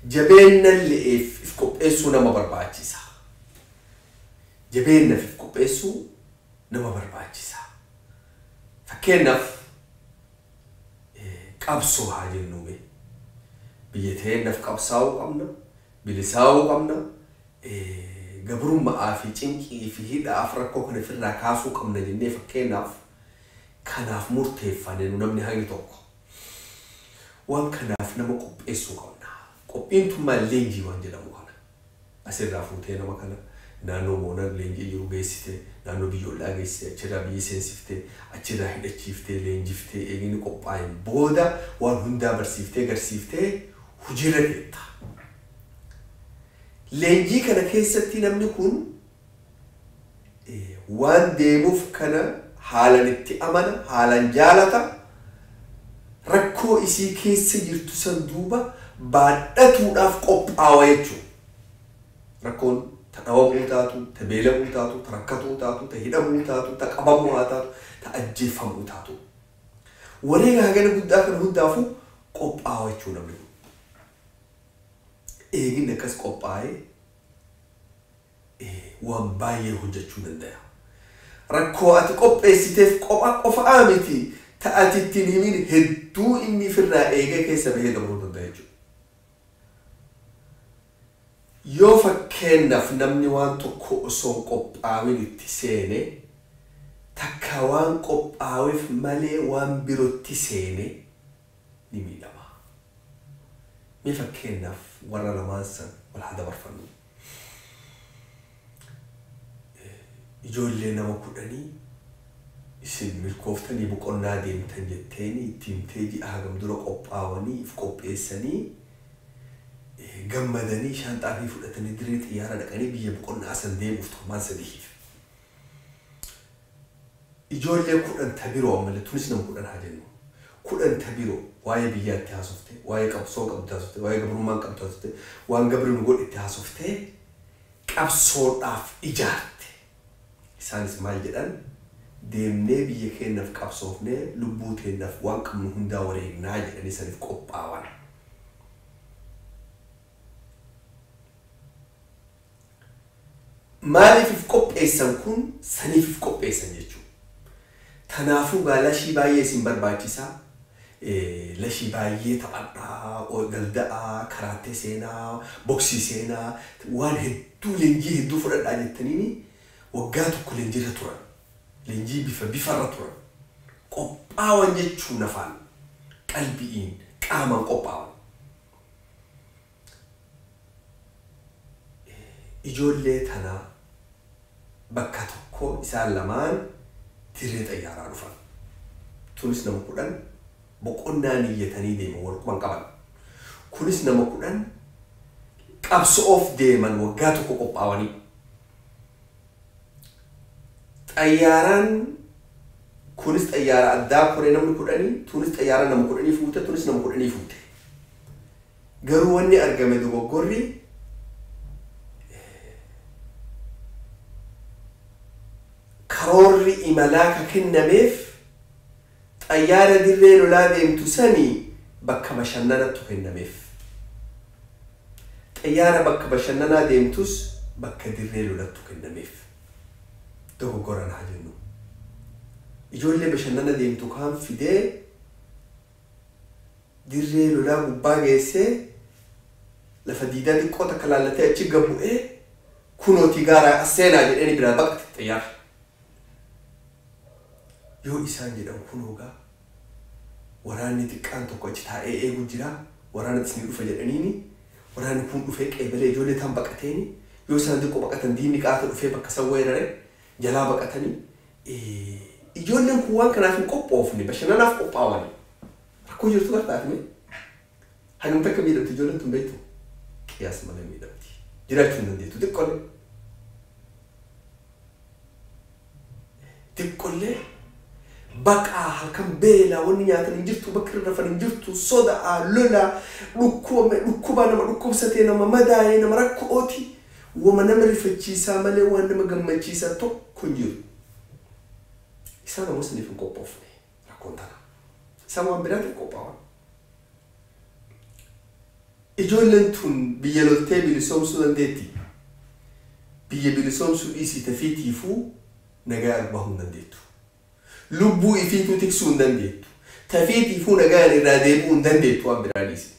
jabeenna le'eef if qopheessuu nama barbaachisa. Jabeennaaf if qopheessuu nama barbaachisa. Fakkeenyaaf qabsoo haa jennume. Biyya teennaaf qabsaa'uu qabna, bilisaa'uu qabna, gabrummaa fi cinqii fi hidhaaf rakkoo kana ofirraa kaasuu qabna jennee fakkeenyaaf kanaaf murteeffanne nu namni hangi tokko. Waan kanaaf nama qopheessuu qabna. Qophiin tun maal? Leenjii waan jedhamu kana. Asirraa fuutee nama kana naannoo moonaan leenjii jiru geessite, naannoo biyyoolaa geessite, achirraa biyya seensiftee, achirraa hidhachiiftee, leenjiftee, eegni qophaa'een booda waan hundaa barsiiftee, garsiiftee hojiirra keetta. Leenjii kana keessatti namni kun waan deemuuf kana haalan itti amana, haalan jaalata, rakkoo isii keessa jirtu san duuba baadhatuudhaaf qophaawa jechuudha. Rakkoon ta dhawamuu taatu, ta beelamuu taatu, ta rakkatuu taatu, ta hidhamuu taatu, ta qabamuu haa taatu, ta ajjeeffamuu taatu. Wareega hagana guddaa kana hundaafuu qophaawa jechuudha namni kun. Eeginni akkas qophaa'ee waan baay'ee hojjechuu danda'a. Rakkoo ati qopheessiteef qopha qofaa miti, ta ati ittiin himin hedduu inni ofirraa eegee keessa bahee dabruu danda'a jechuudha. Yoo fakkeenyaaf namni waan tokko osoo hin qophaa'in itti seene, takka waan qophaa'eef malee waan birootti seene, ni miidhama. Mee fakkeenyaaf warra lamaan san wal haa dabarfannu. Ijoollee nama 10 isin milkooftanii boqonnaa deemtan jetteeni itti himtee, ji'a hagam dura qophaa'anii if qopheessanii, gammadanii, shaanxaa fi fudhatanii dirree xiyyaara dhaqanii biyya boqonnaa san deemuuf torbaan 3f. Ijoollee 10 ta biroo ammallee, tunis nama 10 haa jennu. 10 ta biroo waa'ee biyyaatti haasofte, waa'ee qabsoo qabdu haasofte, waa'ee gabrummaan qabdu haasofte, waan gabri nu godhe itti haasofte, qabsoodhaaf ijaarte. Isaanis maal jedhan? Deemnee biyya keenyaaf qabsoofnee lubbuu teenyaaf waan qabnu hundaa wareegnaa jedhanii saniif qophaawan. Maaliif if qopheessan kun? Saniif if qopheessan jechuudha. Kanaafuu gaa lashii baay'ee isin barbaachisaa. Lashii baay'ee taphadhaa, galda'aa, karaattee seenaa, boksii seenaa, waan hedduu leenjii hedduu fudhadhaa jettaniini waggaa tokko leenjiirra turan. Leenjii bifa bifarra turan. Qophaawan jechuun afaan qalbi'iin qaamaan qophaawan. Ijoollee tanaa bakka tokko isaan lamaan dirree xayyaaraa dhufan. Tunis nama 10 boqonnaa niyyatanii deeman, wal quban qaban. Kunis nama 10 qabsoof deeman, waggaa tokko qophaawanii. Xayyaaraan kunis xayyaara addaa koree namni 10, tunis xayyaara nama 10 fuute, tunis nama 10 fuute. Garuu wanni argame dogoggorri karoorri imalaa ka kennameef xayyaara dirree lolaa deemtu sanii bakka bashannanattu kennameef. Xayyaara bakka bashannanaa deemtus bakka dirree lolattu kennameef. Dogoggoran haa jennu. Ijoollee bashannana deemtu kaan fidee dirree lolaa gubbaa geessee lafa diidaa xiqqoo takka laallatee achi gabbu'ee kunootii gaaraa as seenaa jedhanii biraa baqate xiyyaarri. Yoo isaan jedhan kunoogaa waraanni xiqqaan tokko achi taa'ee eegu jira waraana isinii dhufa jedhaniini waraanni kun dhufee qeebalee ijoollee taan baqateeni yoo isaan xiqqoo baqatan diinni qaata dhufee bakka san weerare jalaa baqatanii ijoolleen kun waan kanaaf hin qophoofne bashannanaaf qophaa'anii rakkoo jirtu gartaafime hangam takka miidhamti ijoolleen tun beektu qiyaas malee miidhamti jiraachuu hin dandeettu xiqqollee xiqqollee baqaa halkan beelaa wanni nyaatan hin jirtu bakka irra rafan hin jirtu soda'aa lolaa dhukkuba nama dhukkubsatee nama madaa'ee nama rakkooti wama nama rifachiisaa malee waan nama gammachiisaa tokko hin jiru. Isaan ammoo saniif hin qophoofne rakkoon tana. Isaan waan biraatiif qophaa'an. Ijoolleen tun biyya loltee bilisoomsuu dandeetti. Biyya bilisoomsuu dhiisii tafiitiifuu nagaa bahuu hin dandeettu. Lubbuu ifiituu tiksuu hin dandeettu. Tafiitiifuu nagaan irraa deebi'uu hin dandeettu waan biraa dhiisi.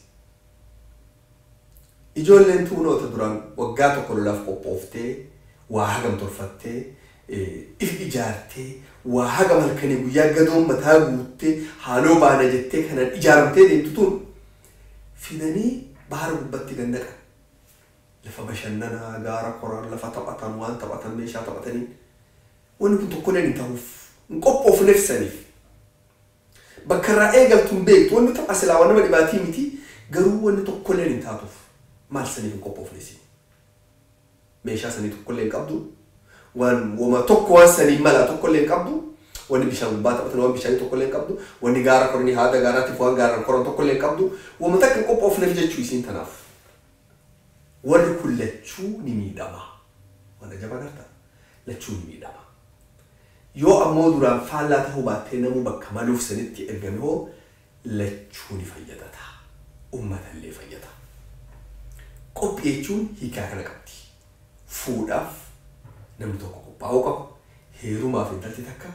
Ijoolleen tuunoota duraan waggaa tokko lolaaf qophooftee waa hagam tolfattee if ijaartee waa hagam halkanii guyyaa gadoon mataa guuttee haaloo baana jettee kanaan ijaaramtee deemtu tun fidanii bahara gubbatti gad naqan. Lafa bashannanaa gaara koran lafa taphatan waan taphatan meeshaa taphatanii wanni kun tokkolleen hin ta'uuf hin qophoofneef saniif. Bakka irraa eegaltu hin beektu wanni tapha silaa waan nama dhibaatii miti garuu wanni tokkolleen hin taatuuf maal saniif hin qophoofne isin. Meeshaa sanii tokkollee hin qabdu waan wama tokko waan sanii mala tokkollee hin qabdu wanni bishaan gubbaa taphatan waan bishaanii tokkollee hin qabdu wanni gaara koranii haada gaaraatiif waan gaaraan koran tokkollee hin qabdu wama takka hin qophoofneef jechuu isiin tanaaf. Warri kun lachuu ni miidhama. Waan ajabaa gartaa lachuu ni miidhama. Yoo ammoo duraan faallaa ta'uu baattee namuu bakka maluuf sanitti ergame hoo lachuu ni fayyadata. Uummatallee fayyada. Qophii jechuun hiikaa kana qabdi. Fuudhaaf namni tokko qophaa'uu qaba. Heerumaaf intalti takka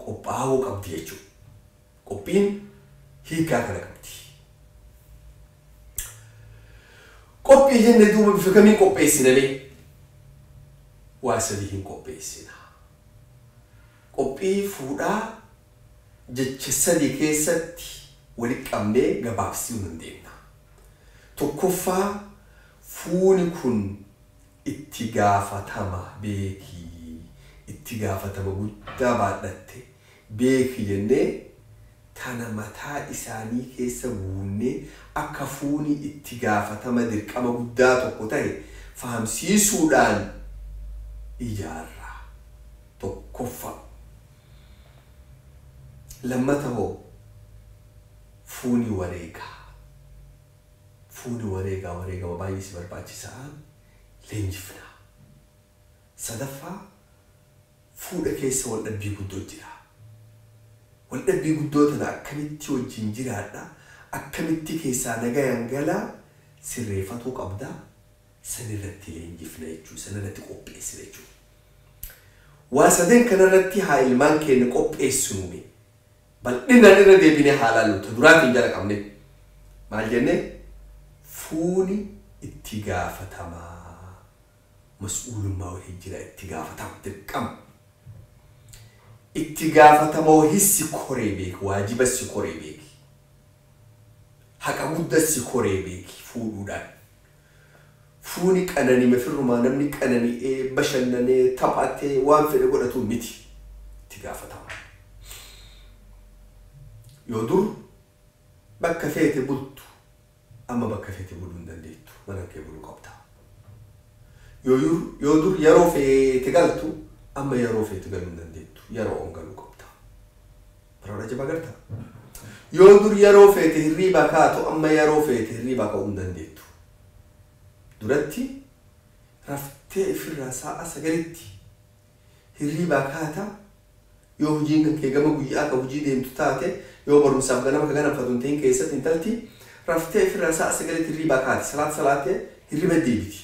qophaa'uu qabdi jechuudha. Qophiin hiikaa kana qabdi. Qophii jennee duuba bifa kamiin qopheessina mee? Waa sadii hin qopheessina. Qophii fuudhaa jecha sadii keessatti walitti qabnee gabaabsuu dandeenya. Tokkoffaa fuuni kun itti gaafatama beekii itti gaafatama guddaa baadhatte beeki jennee tana mataa isaanii keessa guunnee akka fuuni itti gaafatama dirqama guddaa tokko ta'e fahamsiisuudhaan ijaarra. Tokkoffaa. Lammata hoo fuuni wareegaa. Fuuni wareegaa wareegama baay'ee si barbaachisaa leenjifna. Sadaffaa fuudha keessa waldhabbii guddoo jira. Waldhabbii guddoo tana akkamitti wajjin jiraadha akkamitti keessaa nagayaan galaa sirreeffatuu qabda sanirratti leenjifna jechuudha sanirratti qopheessina jechuudha. Waa sadeen kanarratti haa ilmaan keenya qopheessinu bal'inaan irra deebinee haa ilaallu ta duraatiin jala qabne maal jennee fuuni itti gaafatamaa mas'uulummaa wahii jira itti gaafatama dirqama. Itti gaafatama wahii si koree beeki waajiba si koree beeki haqa guddaa si koree beeki fuudhuudhaan. Fuuni qananiime firrumaa namni qanani'ee bashannanee taphatee waan fedhe godhatu miti itti gaafatama. Yoo dur bakka feete bultu amma bakka feete buluu hin dandeettu mana kee buluu qabda. Yoo dur yeroo feete galtu amma yeroo feete galuu hin dandeettu yeroo on galuu qabda. Baroota jabaa gartaa. Yoo dur yeroo feete hirriibaa kaatu amma yeroo feete hirriibaa ka'uu hin dandeettu. Duratti raftee ifirraa sa'a 9tti hirriibaa kaata yoo hojiin kan kee gama guyyaa ka hojii deemtu taate yoo barumsaaf ganama ka ganamfatu hin ta'in keessatti intalti raftee ifirraa sa'a 9tti hirriibaa kaati salaata salaattee hirriba deebiti.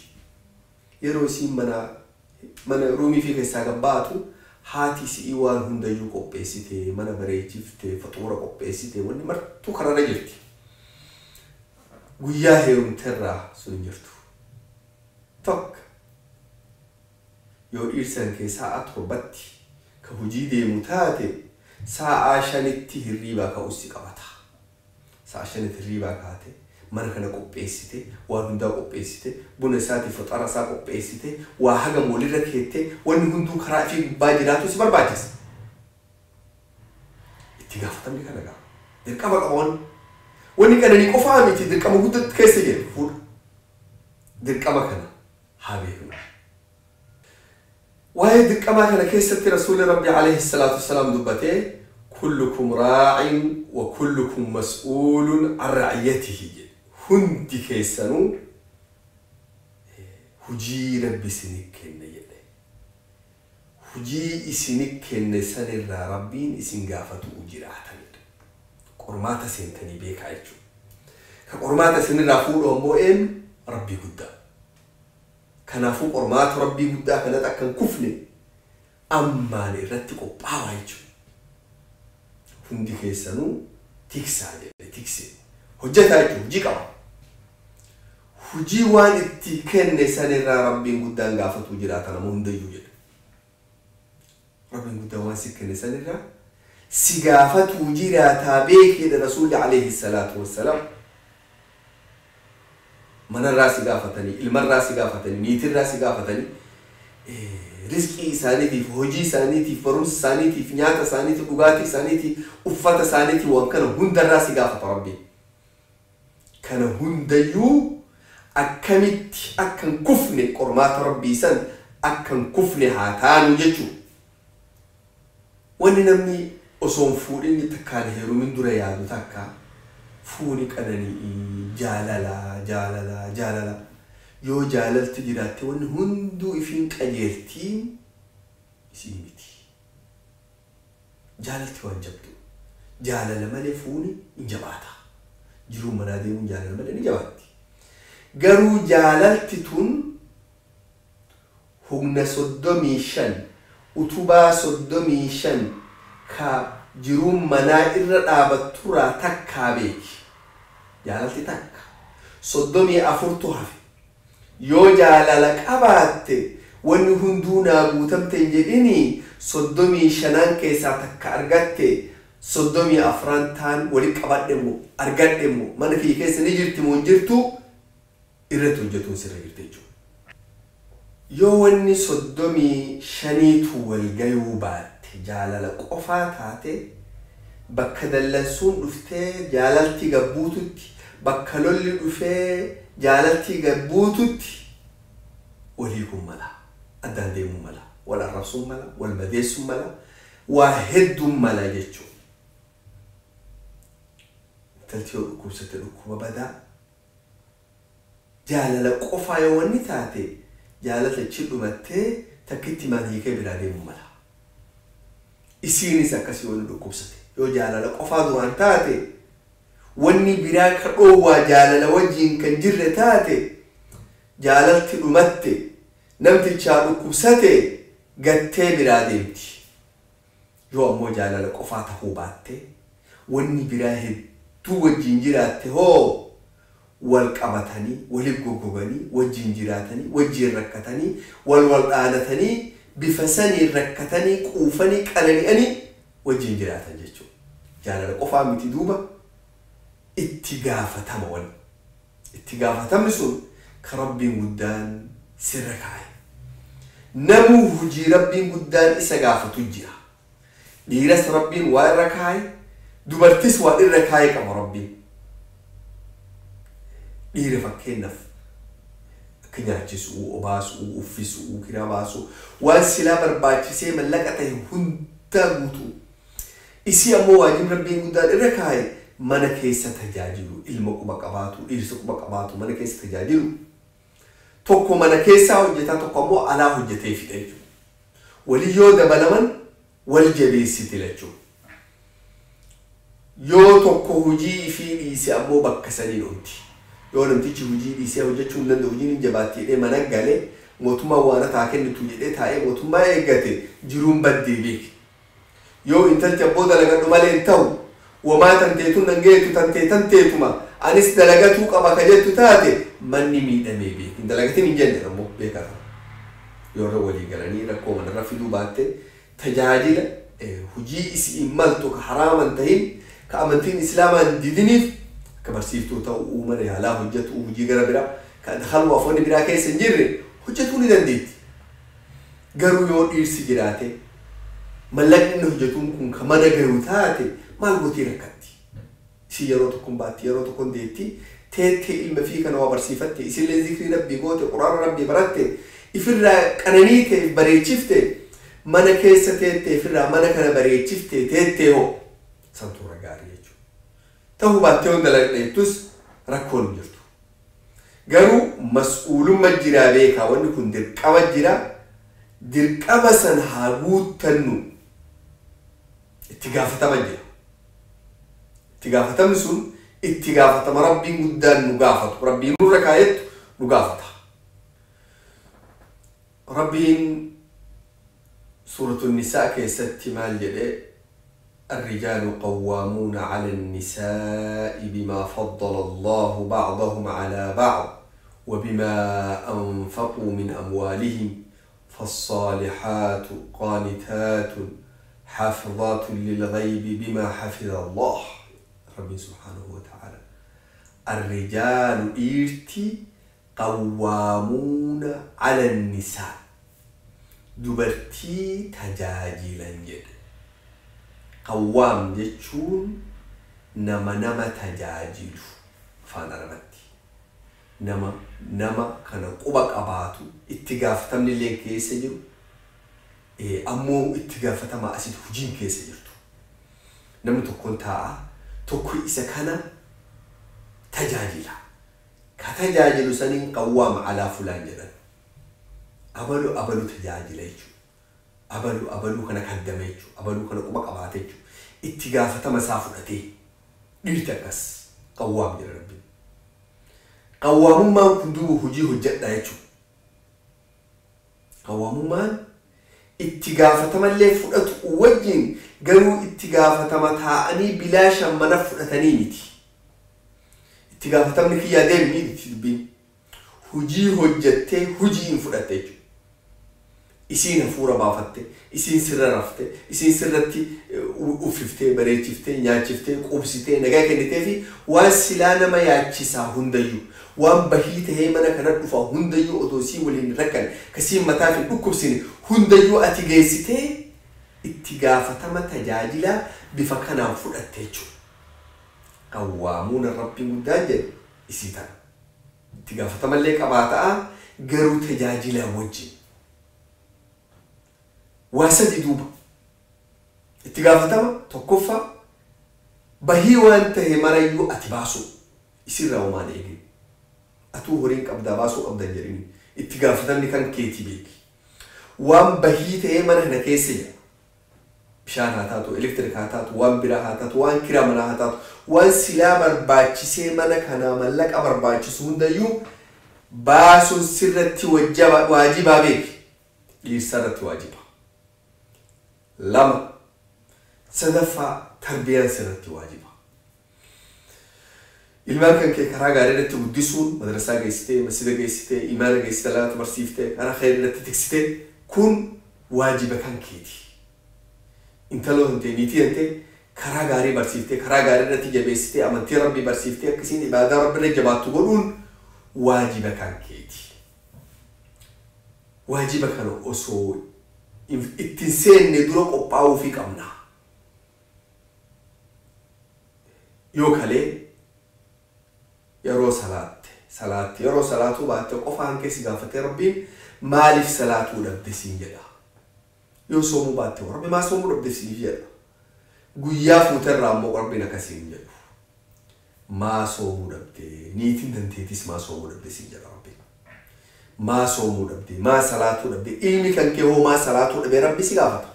Yeroo isiin mana ruumii fi keessaa gabbaatu Haati si'ii waan hundayyuu qopheessite, mana bareechifte, faxoora qopheessite, wanni martuu karaarra jirti. Guyyaa heerumterraa sun hin jirtu. Tokko yoo dhiirsan kee sa'a 7tti ka hojii deemu taate, sa'a 5tti hirriibaa ka'us si qabata. Sa'a 5tti hirriibaa kaate, mana kana qopheessite, waan hundaa qopheessite, buna isaatiif faxara isaa qopheessite, waa hagam walirra keette, wanni hunduu karaa ifii gubbaa jiraatu si barbaachisa. Itti gaafatamni kana qaba. Dirqama qaba wanni. Wanni qananii qofaa miti, dirqama guddatti keessa jira fuudha. Dirqama kana haa beeknu. Waa'ee dirqamaa kana keessatti Rasuulli Rabbi alayhi salaatu wassalaam dubbatee, kullukum raa'in wa kullukum mas'uulun an ra'iyyatihi jedhe. Hundi keessanuu hujii Rabbi isinii kenne jedhe. Hujii isinii kenne sanirraa Rabbiin isin gaafatu jiraata jedhe. Qormaata seentanii beekaa jechuudha. Ka qormaata isinirraa fuudhu ammoo eenyu? Rabbii guddaa. Kanaafuu qormaata Rabbii guddaa kanatti akka hin kufne ammaan irratti qophaa'aa jechuudha. Hundi keessanuu tiksaa jedhe, tiksee. Hojjetaa jechuudha, hojii qaba. Hujii waan itti kenne sanirraa Rabbiin guddaan gaafatu jiraata nama hundayyuu jedhe. Rabbiin guddaan waan si kenne sanirraa si gaafatu jiraataa beekeedha Rasuulli alayhi salaatu wassalaam. Manarraa si gaafatanii, ilmarraa si gaafatanii, niitirraa si gaafatanii, rizqii isaaniitiif, hojii isaaniitiif, barumsa isaaniitiif, nyaata isaaniitiif, dhugaatii isaaniitiif, uffata isaaniitiif, waan kana hundarraa si gaafata Rabbiin. Kana hundayyuu akkamitti akka hin kufne, qormaata Rabbii san akka hin kufne haa taanu jechuudha. Wanni namni osoo hin fuudhin takkaan heerumin dura yaadu takka fuuni qananii, jaalala, jaalala, jaalala. Yoo jaalalti jiraatte wanni hunduu ifiin qajeeltiin isii miti. Jaalalti waan jabdu. Jaalala malee fuuni hin jabaata. Jiruun manaa deemuun jaalala malee ni jabaatti. Garuu jaalalti tun humna 35, utubaa 35 ka jiruun manaa irra dhaabatturraa takkaa beeki. Jaalalti takka. 34tu hafe. Yoo jaalala qabaatte wanni hunduu naa guutamte hin jedhini, 35 keessaa takka argatte, 34 taan walitti qabadhe moo argadhe moo, mana kiyya keessa ni jirti moo hin jirtu irratti hojjetuun sirra jirti jechuudha. Yoo wanni 35tu wal gayuu baatte, jaalala qofaa taate, bakka dallansuun dhuftee jaalalti gabbuututti, bakka lolli dhufee jaalalti gabbuututti walii kun mala, addaan deemuu mala, wal arrabsuun mala, wal madeessuun mala, waa hedduun mala jechuudha. Intalti yoo dhukkubsatte dhukkuba badaa, jaalala qofaa yoo wanni taate, jaalala achi dhumattee takkitti maan hiikee biraa deemuu mala. Isiinis akkasii wanni dhukkubsate yoo jaalala qofaa duraan taate, wanni biraa ka dhoowwaa jaalala wajjiin kan jirre taate, jaalalti dhumatte, namtichaa dhukkubsate, gattee biraa deemti. Yoo ammoo jaalala qofaa tahuu baatte, wanni biraa hedduu wajjiin jiraatte hoo, wal qabatanii, waliif goggoganii, wajjiin jiraatanii, wajjiin rakkatanii, wal wal dhaanatanii, bifa saniin rakkatanii, quufanii, qanani'anii wajjiin jiraatan jechuudha. Jaalala qofaa miti duuba, itti gaafatama wal. Itti gaafatamni sun ka Rabbiin guddaan sirra kaa'e. Namuu hojii Rabbiin guddaan isa gaafatu jira. Dhiiras Rabbiin waa irra kaa'e, dubartis waa irra kaa'e qaba Rabbiin. Dhiira fakkeenyaaf akka nyaachisuu, obaasuu, uffisuu, kiraa baasuu, waan silaa barbaachisee mallaqa ta'e hundaa guutuu. Isii ammoo waajibni Rabbiin guddaan irra kaa'e mana keessa tajaajilu, ilma quba qabaatu, dhiirsa quba qabaatu, mana keessa tajaajilu. Tokko mana keessaa hojjetaa, tokko ammoo alaa hojjetee fida jechuudha. Walii yoo dabalaman wal jabeessiti jechuudha. Yoo tokko hojii ifii dhiise ammoo bakka sanii dhumti. Yoo namtichi hojii dhiisee hojjechuu hin danda'u, hojiin hin jabaatti jedhee mana galee, Mootummaa waan taa kennitu jedhee taa'ee mootummaa eeggate jiruun baddee beeki. Yoo intalti abboo dalagadhu malee hin ta'u wamaa tanteetun nan geetu tantee tanteetuma anis dalagatuu qaba ka jettu taate manni miidhamee beeki. Hin dalagatin hin jenne ammoo beekaa ta'u. Yoo irra walii galanii rakkoo manarra fiduu baatte tajaajila hujii isii maltu ka haraaman tahin ka amantiin islaamaan didiniif akka barsiiftuu ta'uu mana yaalaa hojjetu hojii gara biraa ka halwa afoonni biraa keessa hin jirre hojjetuu ni dandeetti. Garuu yoo dhiirsi jiraate mallaqni inni hojjetuun kun ka mana gahu taate maal gootii rakkatti. Isii yeroo tokkoon baatti yeroo tokkoon deetti teettee ilma fi kana waa barsiifatte isillee zikrii rabbii goote quraana rabbii baratte ifirraa qananii ta'e bareechifte mana keessa teettee ifirraa mana kana bareechifte teettee hoo santuura gaarii jechuudha. Ta'uu baattee hunda dalagadheettus rakkoon hin jirtu. Garuu mas'uulummaa jiraa beekaa wanni kun dirqama jira. Dirqama san haa guuttannu itti gaafatama jira. Itti gaafatamni sun itti gaafatama rabbiin guddaan nu gaafatu. Rabbiin nurra kaayettu nu gaafata. Rabbiin suuratu nisaa keessatti maal jedhee الرجال قوامون على النساء بما فضل الله بعضهم على بعض وبما أنفقوا من أموالهم فالصالحات قانتات حافظات للغيب بما حفظ الله. ربي سبحانه وتعالى الرجال إيرتي قوامون على النساء دبرتي تجاجلا جد قوام jechuun nama nama tajaajilu afaan Arabaatti nama nama kana quba qabaatu itti gaafatamni illee keessa jiru ammoo itti gaafatama asitti hojiin keessa jirtu namni tokkoon taa'a tokko isa kana tajaajila ka tajaajilu saniin qawwaam alaa fulaan jedhan abalu abalu tajaajila jechuudha. Abalu abaluu kana kaddame jechuudha. Abaluu kana quba qabaate jechuudha. Itti gaafatama isaa fudhatee dhiirti akkas qawwaam jedha rabbiin. Qawwaamummaan kun duuba hojii hojjedha jechuudha. Qawwaamummaan itti gaafatamallee fudhatu wajjin garuu itti gaafatama taa'anii bilaashaan mana fudhatanii miti. Itti gaafatamni kiyyaa deemni miti dubbiin. Hojii hojjettee hojii hin fudhatte jechuudha. Isiin hafuura baafatte, isiin sirra rafte, isiin sirratti uffiftee, bareechiftee, nyaachiftee, qubsitee, nagaa kennitee fi waan silaa nama yaachisaa hundayyuu, waan bahii tahee mana kana dhufa hundayyuu otoo sii waliin rakkan, kasiin mataa fi dhukkubsine hundayyuu ati geessitee itti gaafatama tajaajilaa bifa kanaan fudhatte jechuudha. Qawwaamuun rabbiin guddaan jedhe isii tana. Itti gaafatamallee qabaataa garuu tajaajilaa wajjin. Waa sadi duuba itti gaafatama tokkoffaa bahii waan tahe marayyuu ati baasuu isirraa homaan eegin atuu horiin qabdaa baasuu qabdan jedhini itti gaafatamni kan keetii beeki waan bahii tahee mana kana keessa jira bishaan haa taatu elektiriik haa taatu waan biraa haa taatu waan kiraa manaa haa taatu waan silaa barbaachisee mana kanaa mallaqa barbaachisu hundayyuu baasuun sirratti waajibaa beeki dhiirsa irratti waajiba. Lama sadaffaa tarbiyaan sirratti waajiba. Ilmaan kan kee karaa gaarii irratti guddisuun madrasaa geessitee, masjida geessitee, imaana geessitee, laata barsiiftee, karaa khayrii irratti tiksitee kun waajiba kan keeti. Intaloo hin ta'e niitii hin ta'e karaa gaarii barsiiftee, karaa gaarii irratti jabeessitee, amantii rabbii barsiiftee akkasiin ibaadaa rabbi irra jabaattu godhuun waajiba kan keeti. Waajiba kana osoo ittiin seenne dura qophaa'uu fi qabna. Yoo kalee yeroo salaatte yeroo salaatuu baatte qofaan keessi gaafatee rabbiin maaliif salaatuu dhabde siin jedha. Yoo soomuu baatte rabbi maa soomuu dhabde siin jedha. Guyyaa fuuterraa ammoo rabbiin akkasiin jedhu. Maa soomuu dhabde niitiin danteetis maa soomuu dhabde siin jedha rabbiin. Maa soomuu dhabde maa salaatuu dhabde ilmi kan kee hoo maa salaatuu dhabde rabbi si gaafata.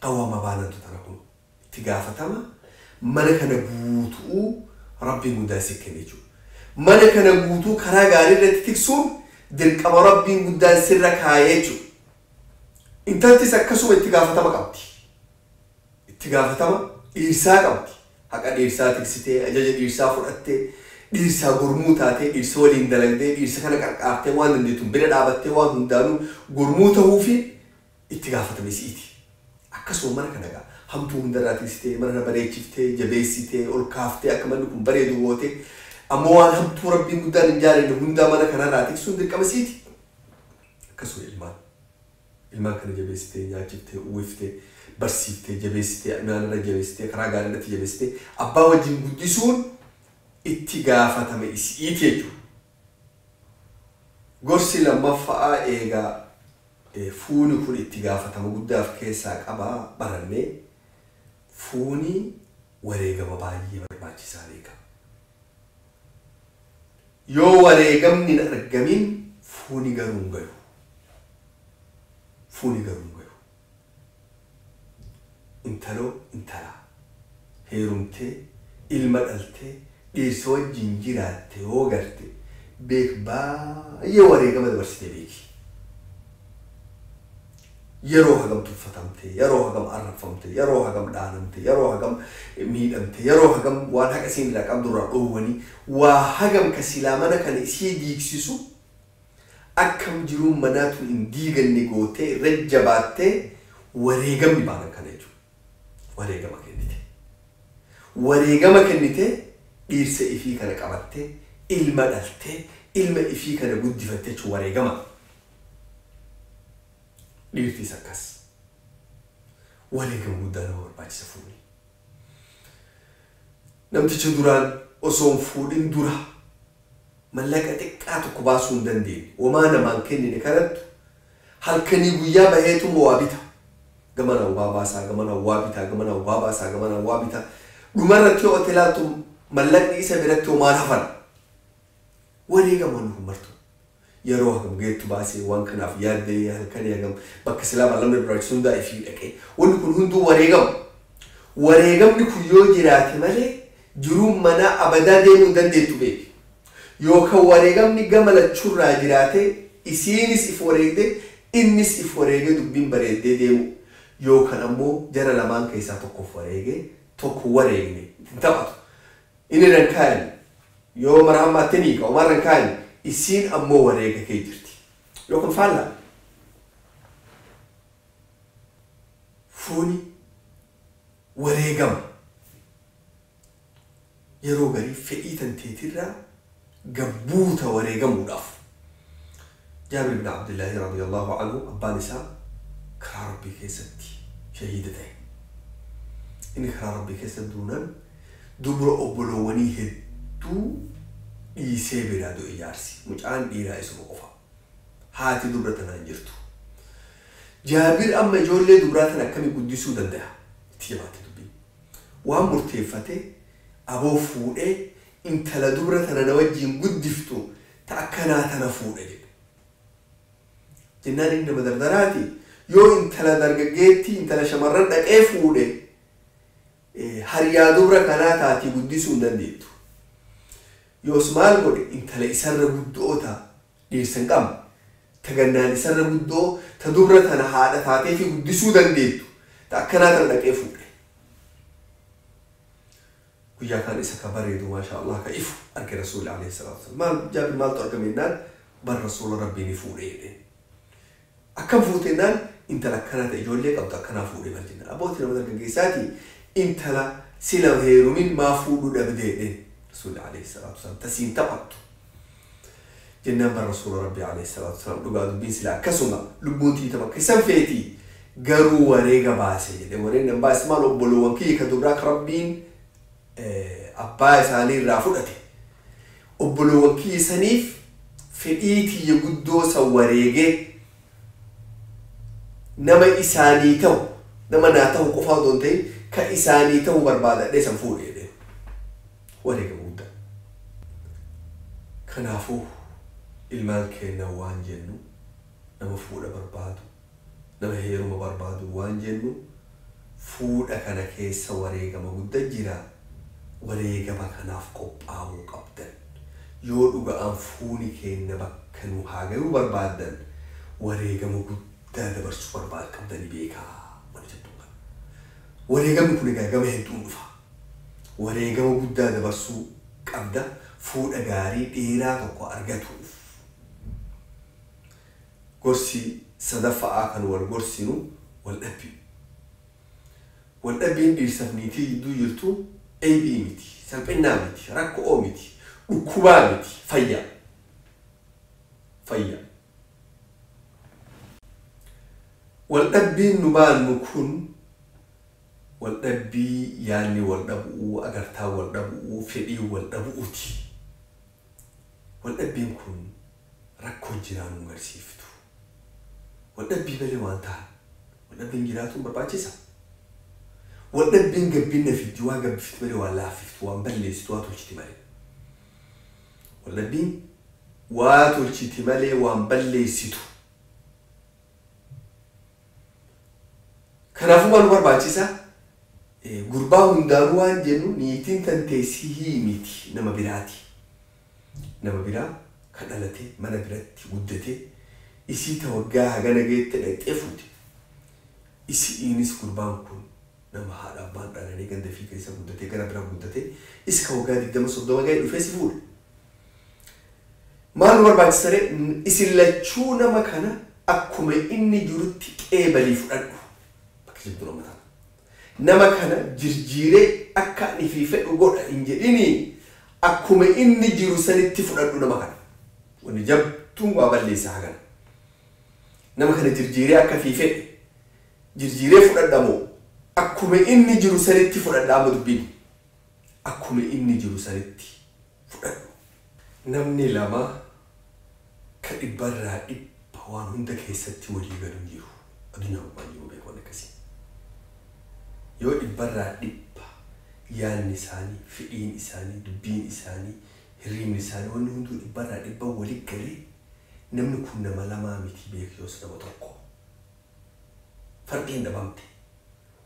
Qawwaama baanantu tana kun itti gaafatama mana kana guutuu rabbiin guddaa si kenne jechuudha. Mana kana guutuu karaa gaarii irratti tiksuun Dirqama Rabbiin guddaan sirra kaayee jechuudha. Intaltis akkasuma itti gaafatama qabdi. Itti gaafatama dhiirsaa qabdi. Haqa dhiirsaa tiksitee, ajaja dhiirsaa fudhattee, dhiirsaa gurmuu taatee, dhiirsa waliin dalagdee, dhiirsa kana qarqaartee, waan dandeettuun bira dhaabattee, waan hundaanuu gurmuu ta'uu fi itti gaafatame si'iti. Akkasuma mana kana gaa hamtuu hundarraa tiksitee, mana kana bareechiftee, jabeessitee, ol kaaftee, akka manni kun bareedu gootee, ammoo waan hamtuu Rabbiin guddaan hin jaalanne hundaa mana kanarraa tiksuun dirqama siiti. Akkasuma ilmaan. Ilmaan kana jabeessitee, nyaachiftee, uwwiftee, barsiiftee, jabeessitee, imaanarra jabeessitee, karaa gaarii irratti jabeessitee, abbaa wajjin guddisuun itti gaafatame isiiti jechuudha. Gorsi lammaffaa eegaa fuuni kun itti gaafatama guddaaf keessaa qabaa barannee, fuuni wareegama baay'ee barbaachisaa beeka. Yoo wareegamni hin argamin fuuni garuu hin gayu. Fuuni garuu hin gayu. Intaloo intalaa heerumtee ilma dhaltee dhiirsa wajjin jiraatte yoo garte beek, baay'ee wareegama dabarsitee beeki. Yeroo hagam tuffatamte, yeroo hagam arrabfamte, yeroo hagam dhaanamte, yeroo hagam miidhamte, yeroo hagam waan haqa isiin irraa qabdu irraa dhoowwanii, waa hagam ka silaa mana kana isii diigsisu akkam jiruun manaa tun hin diiganne gootee irra jabaattee wareegamni baanan kana jechuudha. Wareegama kennite. Wareegama kennite, dhiirsa ifii kana qabattee, ilma dhaltee, ilma ifii kana guddifatte jechuun wareegama. Dhiirtis akkas. Wareegama guddaa nama barbaachisa fuuni. Namticha duraan osoo hin fuudhin dura mallaqa xiqqaa tokko baasuu hin dandeenye, homaa namaan kennine kanattu halkanii guyyaa baheetuma waa bita. Gamana waa baasaa, gamana waa bitaa, gamana waa baasaa, gamana waa bitaa. Dhumarratti yoo ati ilaaltu mallaqni isa biratti homaan hafan. Wareegama wanni kun martu. Yeroo hagam geettu baasee waan kanaaf yaaddee, halkanii hagam bakka silaa mallaqni barbaachisu hundaa ifii dhaqee, wanni kun hunduu wareegama. Wareegamni kun yoo jiraate malee jiruun manaa abadaa deemuu hin dandeettu beeki. Yookaan wareegamni gama lachuurraa jiraate, isiinis if wareegde, innis if wareegee, dubbiin bareeddee deemu. Yookaan ammoo jara lamaan keessaa tokkoof wareegee tokko wareegne hin taphatu. Inni irra hin kaayan yoo mara hammaatte ni hiika, homaa irra hin kaayan, isiin ammoo wareega kee jirti. Yookaan faallaa. Fuuni wareegama. Yeroo garii fedhii tanteetirraa gabbuuta wareegamuudhaaf. Jaabir ibn Abdullaahi radiyallahu anhu, abbaan isaa karaa Rabbii keessatti shahiida ta'e. Inni karaa Rabbii keessatti duunaan dubra obboloowwanii hedduu dhiisee biraa du'e jaarsi. Mucaan dhiiraa isuma qofa. Haati dubra tanaan jirtu. Jaabir amma ijoollee dubraa tana akkamii guddisuu danda'a? Itti jabaatte dubbiin. Waan murteeffate, aboo fuudhee intala dubra tana na wajjin guddiftu ta akkanaa tana fuudha jedhe. Jennaan inni nama dardaraati, yoo intala dargaggeettii, intala shamarran dhaqee fuudhe, hariyaa dubra kanaa taatii guddisuu hin dandeettu. Yoos maal godhe? Intala isarra guddoo ta dhiirsa hin qabne, ta gannaan isarra guddoo, ta dubra tana haadha taatee fi guddisuu dandeettu, ta akkanaa tana dhaqee fuudhe. Guyyaa kaan isa ka bareedu, maashaa Allah, ka ifu arge Rasuulli alayhi salaatu wassalaam. Maal Jaabir, maaltu argame jennaan, bar Rasuula Rabbii ni fuudhe jedheen. Akkam fuute jennaan, intala akkanaa ta'e ijoollee qabdu akkanaa fuudhe bar jennaan. Abbootii nama dargaggeessaati, intala sila heerumin maa fuudhuu dhabde jedheen Rasuulli alayhi salaatu wassalaam, tasiin taphattu. Jennaan bar Rasuula Rabbii alayhi salaatu wassalaam, dhugaa dubbiin sila akkasuma lubbuun tiita bakka isan feeti, garuu wareega baase jedhe. Wareegni an baase maal? Obboloowwan kiyya ka dubraa ka Rabbiin abbaa isaanii irraa fudhate, obboloowwan kiyya saniif fedhii tiyya guddoo san wareegee nama isaanii ta'u, nama naa ta'u qofaa otoo hin ta'in ka isaanii ta'u barbaadadhee san fuudhe jedhee. Wareegama guddaa. Kanaafuu ilmaan keenya waan jennu, nama fuudha barbaadu, nama heeruma barbaadu waan jennu, fuudha kana keessa wareegama guddaa jira, wareegama kanaaf qophaa'uu qabdan. Yoo dhuga'aan fuuni keenna bakka nu haa gayuu barbaaddan wareegama guddaa dabarsuu barbaad qabdanii beekaa wanni jettuun kana. Wareegamni kun egaa gama hedduun dhufa. Wareegama guddaa dabarsuu qabda fuudha gaarii dheeraa tokko argatuuf. Gorsi sadaffa'aa kan wal gorsinu wal dhabbii. Wal dhabbiin dhiirsaaf niitii gidduu jirtu eebii miti, salphinnaa miti, rakkoo miti, dhukkubaa miti, fayyaa. Fayyaa. Wal dhabbiin nu baannu kun wal dhabbii yaadni wal dhabu'uu, agartaa wal dhabu'uu, fedhii wal dhabu'uuti. Wal dhabbiin kun rakkoo jiraa nu agarsiiftu. Wal dhabbii malee waan ta'an wal dhabbiin jiraatuun barbaachisa. Wal dhabbiin gabbinna fiddi waa gabbifti malee waan laaffiftu, waan balleessitu, waa tolchiti malee. Wal dhabbiin waa tolchiti malee waan balleessitu. Kanaafuu maal nu barbaachisa? Gurbaa hundaanuu waan jennu niitiin tanteessii miti nama biraati. Nama biraa kan dhalate mana biratti guddate isii ta waggaa hagana geette dhaqxee fuute. Isiinis gurbaan kun nama haadha abbaan dhalanii ganda fi keessa guddatee gara bira guddatee isa ka waggaa 20-30 ga'e dhufee si fuudhe. Maal nu barbaachisa ree? Isin lachuu nama kana akkuma inni jirutti qeebalii fudhadhu. Bakka jirtu nama ta'a. Nama kana jirjiiree akka ani fi fedhu godha hin jedhini akkuma inni jiru sanitti fudhadhu nama kana. Wanni jabtuun waa balleessa hagana. Nama kana jirjiiree akka fi fedhe jirjiiree fudhadha moo akkuma inni jiru sanitti fudhadha amma dubbiin. Akkuma inni jiru sanitti fudhadhu. Namni lama ka dhibbarraa dhibba waan hunda keessatti walii galu hin jiru. Addunyaa gubbaa hin jiru beeku waan akkasii. Yoo dhibbarraa dhibba yaadni isaanii, fedhiin isaanii, dubbiin isaanii, hirriibni isaanii wanni hunduu dhibbarraa dhibba walii galee namni kun nama lamaa miti beeku yoos nama tokko. Farqiin dhabamte.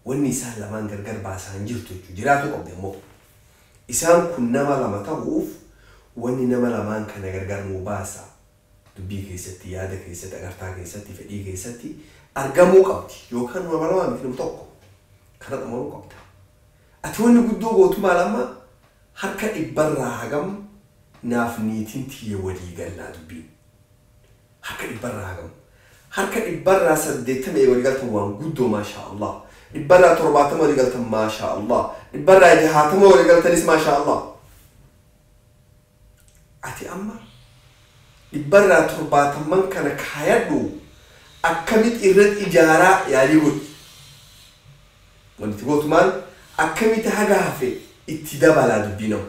Wanni isaan lamaan gargar baasaa hin jirtu jechuudha. Jiraatu qabdi ammoo. Isaan kun nama lama ta'uuf wanni nama lamaan kana gargar nuu baasa. Dubbii keessatti, yaada keessatti, agartaa keessatti, fedhii keessatti argamuu qabdi. Yookaan nama lamaa miti nama tokko. Kana xumuruu qabda. Ati wanni guddoo gootu maal amma harka dhibbarraa hagam naaf niitiin tiyya walii gallaa dubbiin. Harka dhibbarraa hagam. Harka dhibbarraa 80 walii galtan waan guddoo maashaa Allah. Dhibbarraa 70 walii galtan maashaa Allah. Dhibbarraa 60 walii galtanis maashaa Allah. Ati amma dhibbarraa 70 kana kaayadhu akkamitti irratti ijaaraa yaalii godhi. Wanti gootu maal akkamitti haga hafe itti dabalaa dubbii nama.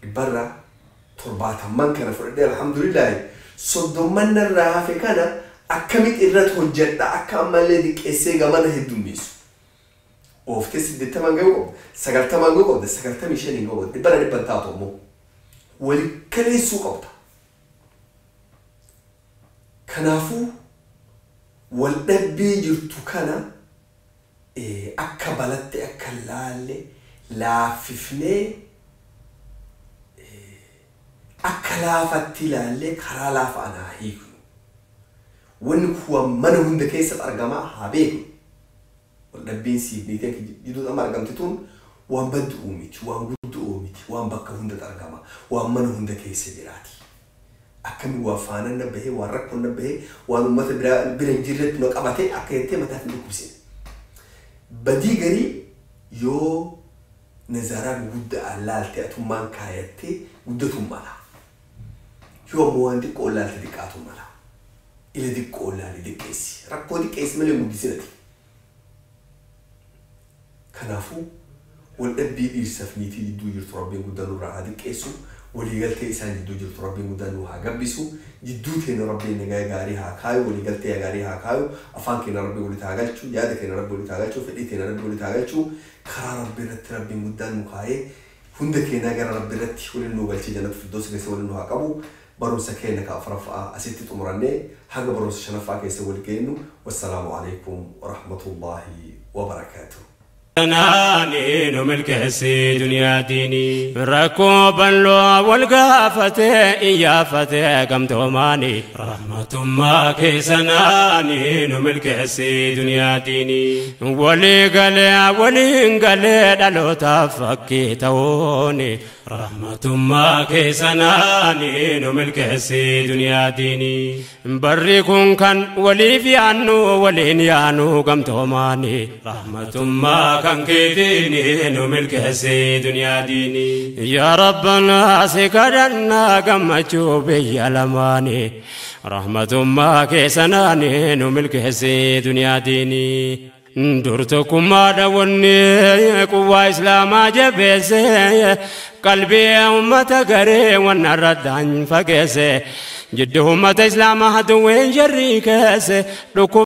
Dhibbarraa 70 kana fudhadhee alhamdulillaahi 30 narraa hafe kana akkamitti irratti hojjedha akka ammallee diqqeessee gamana heddummeessu. Ooftee 80 ga'uu qabda, 90 ga'uu qabda, 95 ga'uu qabda, dhibbarraa dhibban taatu ammoo walikkaleessuu qabda. Kanaafuu wal dhabbii jirtu kana akka balatte akka laalle laaffifnee akka laafatti ilaallee karaa laafa anaa hiiknu. Wanni kun mana hunda keessatti argamaa haa beeknu. Wal dhabbiin siif niitii akka jidduu amma argamte tun waan baddu miti, waan guddoo miti, waan bakka hundatti argama, waan mana hunda keessa jiraati. Akkami waa faana na bahee, waan rakkoon na bahee, waan uummata bira hin jirretti na qabate akka jettee mataaf hin dhukkubsine. Badii garii yoo nazaraa guguddaa laalte atummaan kaayattee guddatuun mala. Yoo ammoo waan xiqqoo laalte xiqqaatuun mala. Ila xiqqoo laali xiqqeessi. Rakkoo xiqqeessi malee hin guddisinati. Kanaafuu wal dhabbii dhiirsaaf niitii jidduu jirtu rabbiin guddaan nurraa haa xiqqeessu. Waliigaltee isaan jidduu jirtu rabbiin guddaan nu haa gabbisu. Jidduu teenya rabbiin nagaa gaarii haa kaayu. Waliigaltee gaarii haa kaayu. Afaan keenya rabbiin walitti haa galchu. Yaada keenya rabbiin walitti haa galchu. Fedhii teenya rabbiin walitti haa galchu. Karaa rabbii irratti rabbiin guddaan nu kaayee hunda keenya gara rabbii irratti waliin nu galchee jannata firdoosi keessa waliin nu haa qabu. Barumsa keenya ka afuraffaa asitti xumurannee haga barumsa shanaffaa keessa wal geenyu. Wassalaamu alaikum warahmatullaahi wabarakaatuh. Naani nu milkeessi duniyaa diinii rakkoo bal'oo wal gaafatee iyyafatee gamtoomaani rahmatummaa keessa naani nu milkeessi duniyaa diinii walii galee waliin galee dhalootaaf fakkii ta'uuni rahmatummaa keessa naani nu milkeessi duniyaa diinii barri kun kan waliif yaannu waliin yaanu gamtoomaani rahmatummaa kan keetiini nu milkeessi duniyaa diinii yaa rabbanaa si kadhannaa gammachuu biyya lamaani rahmatummaa keessa naani nu milkeessi duniyaa diinii dur tokkummaa dhawanni quwaa islaamaa jabeesse qalbii ummata garee wanna irratti fageesse jiddu ummata islaamaa haduwween jarrii keesse.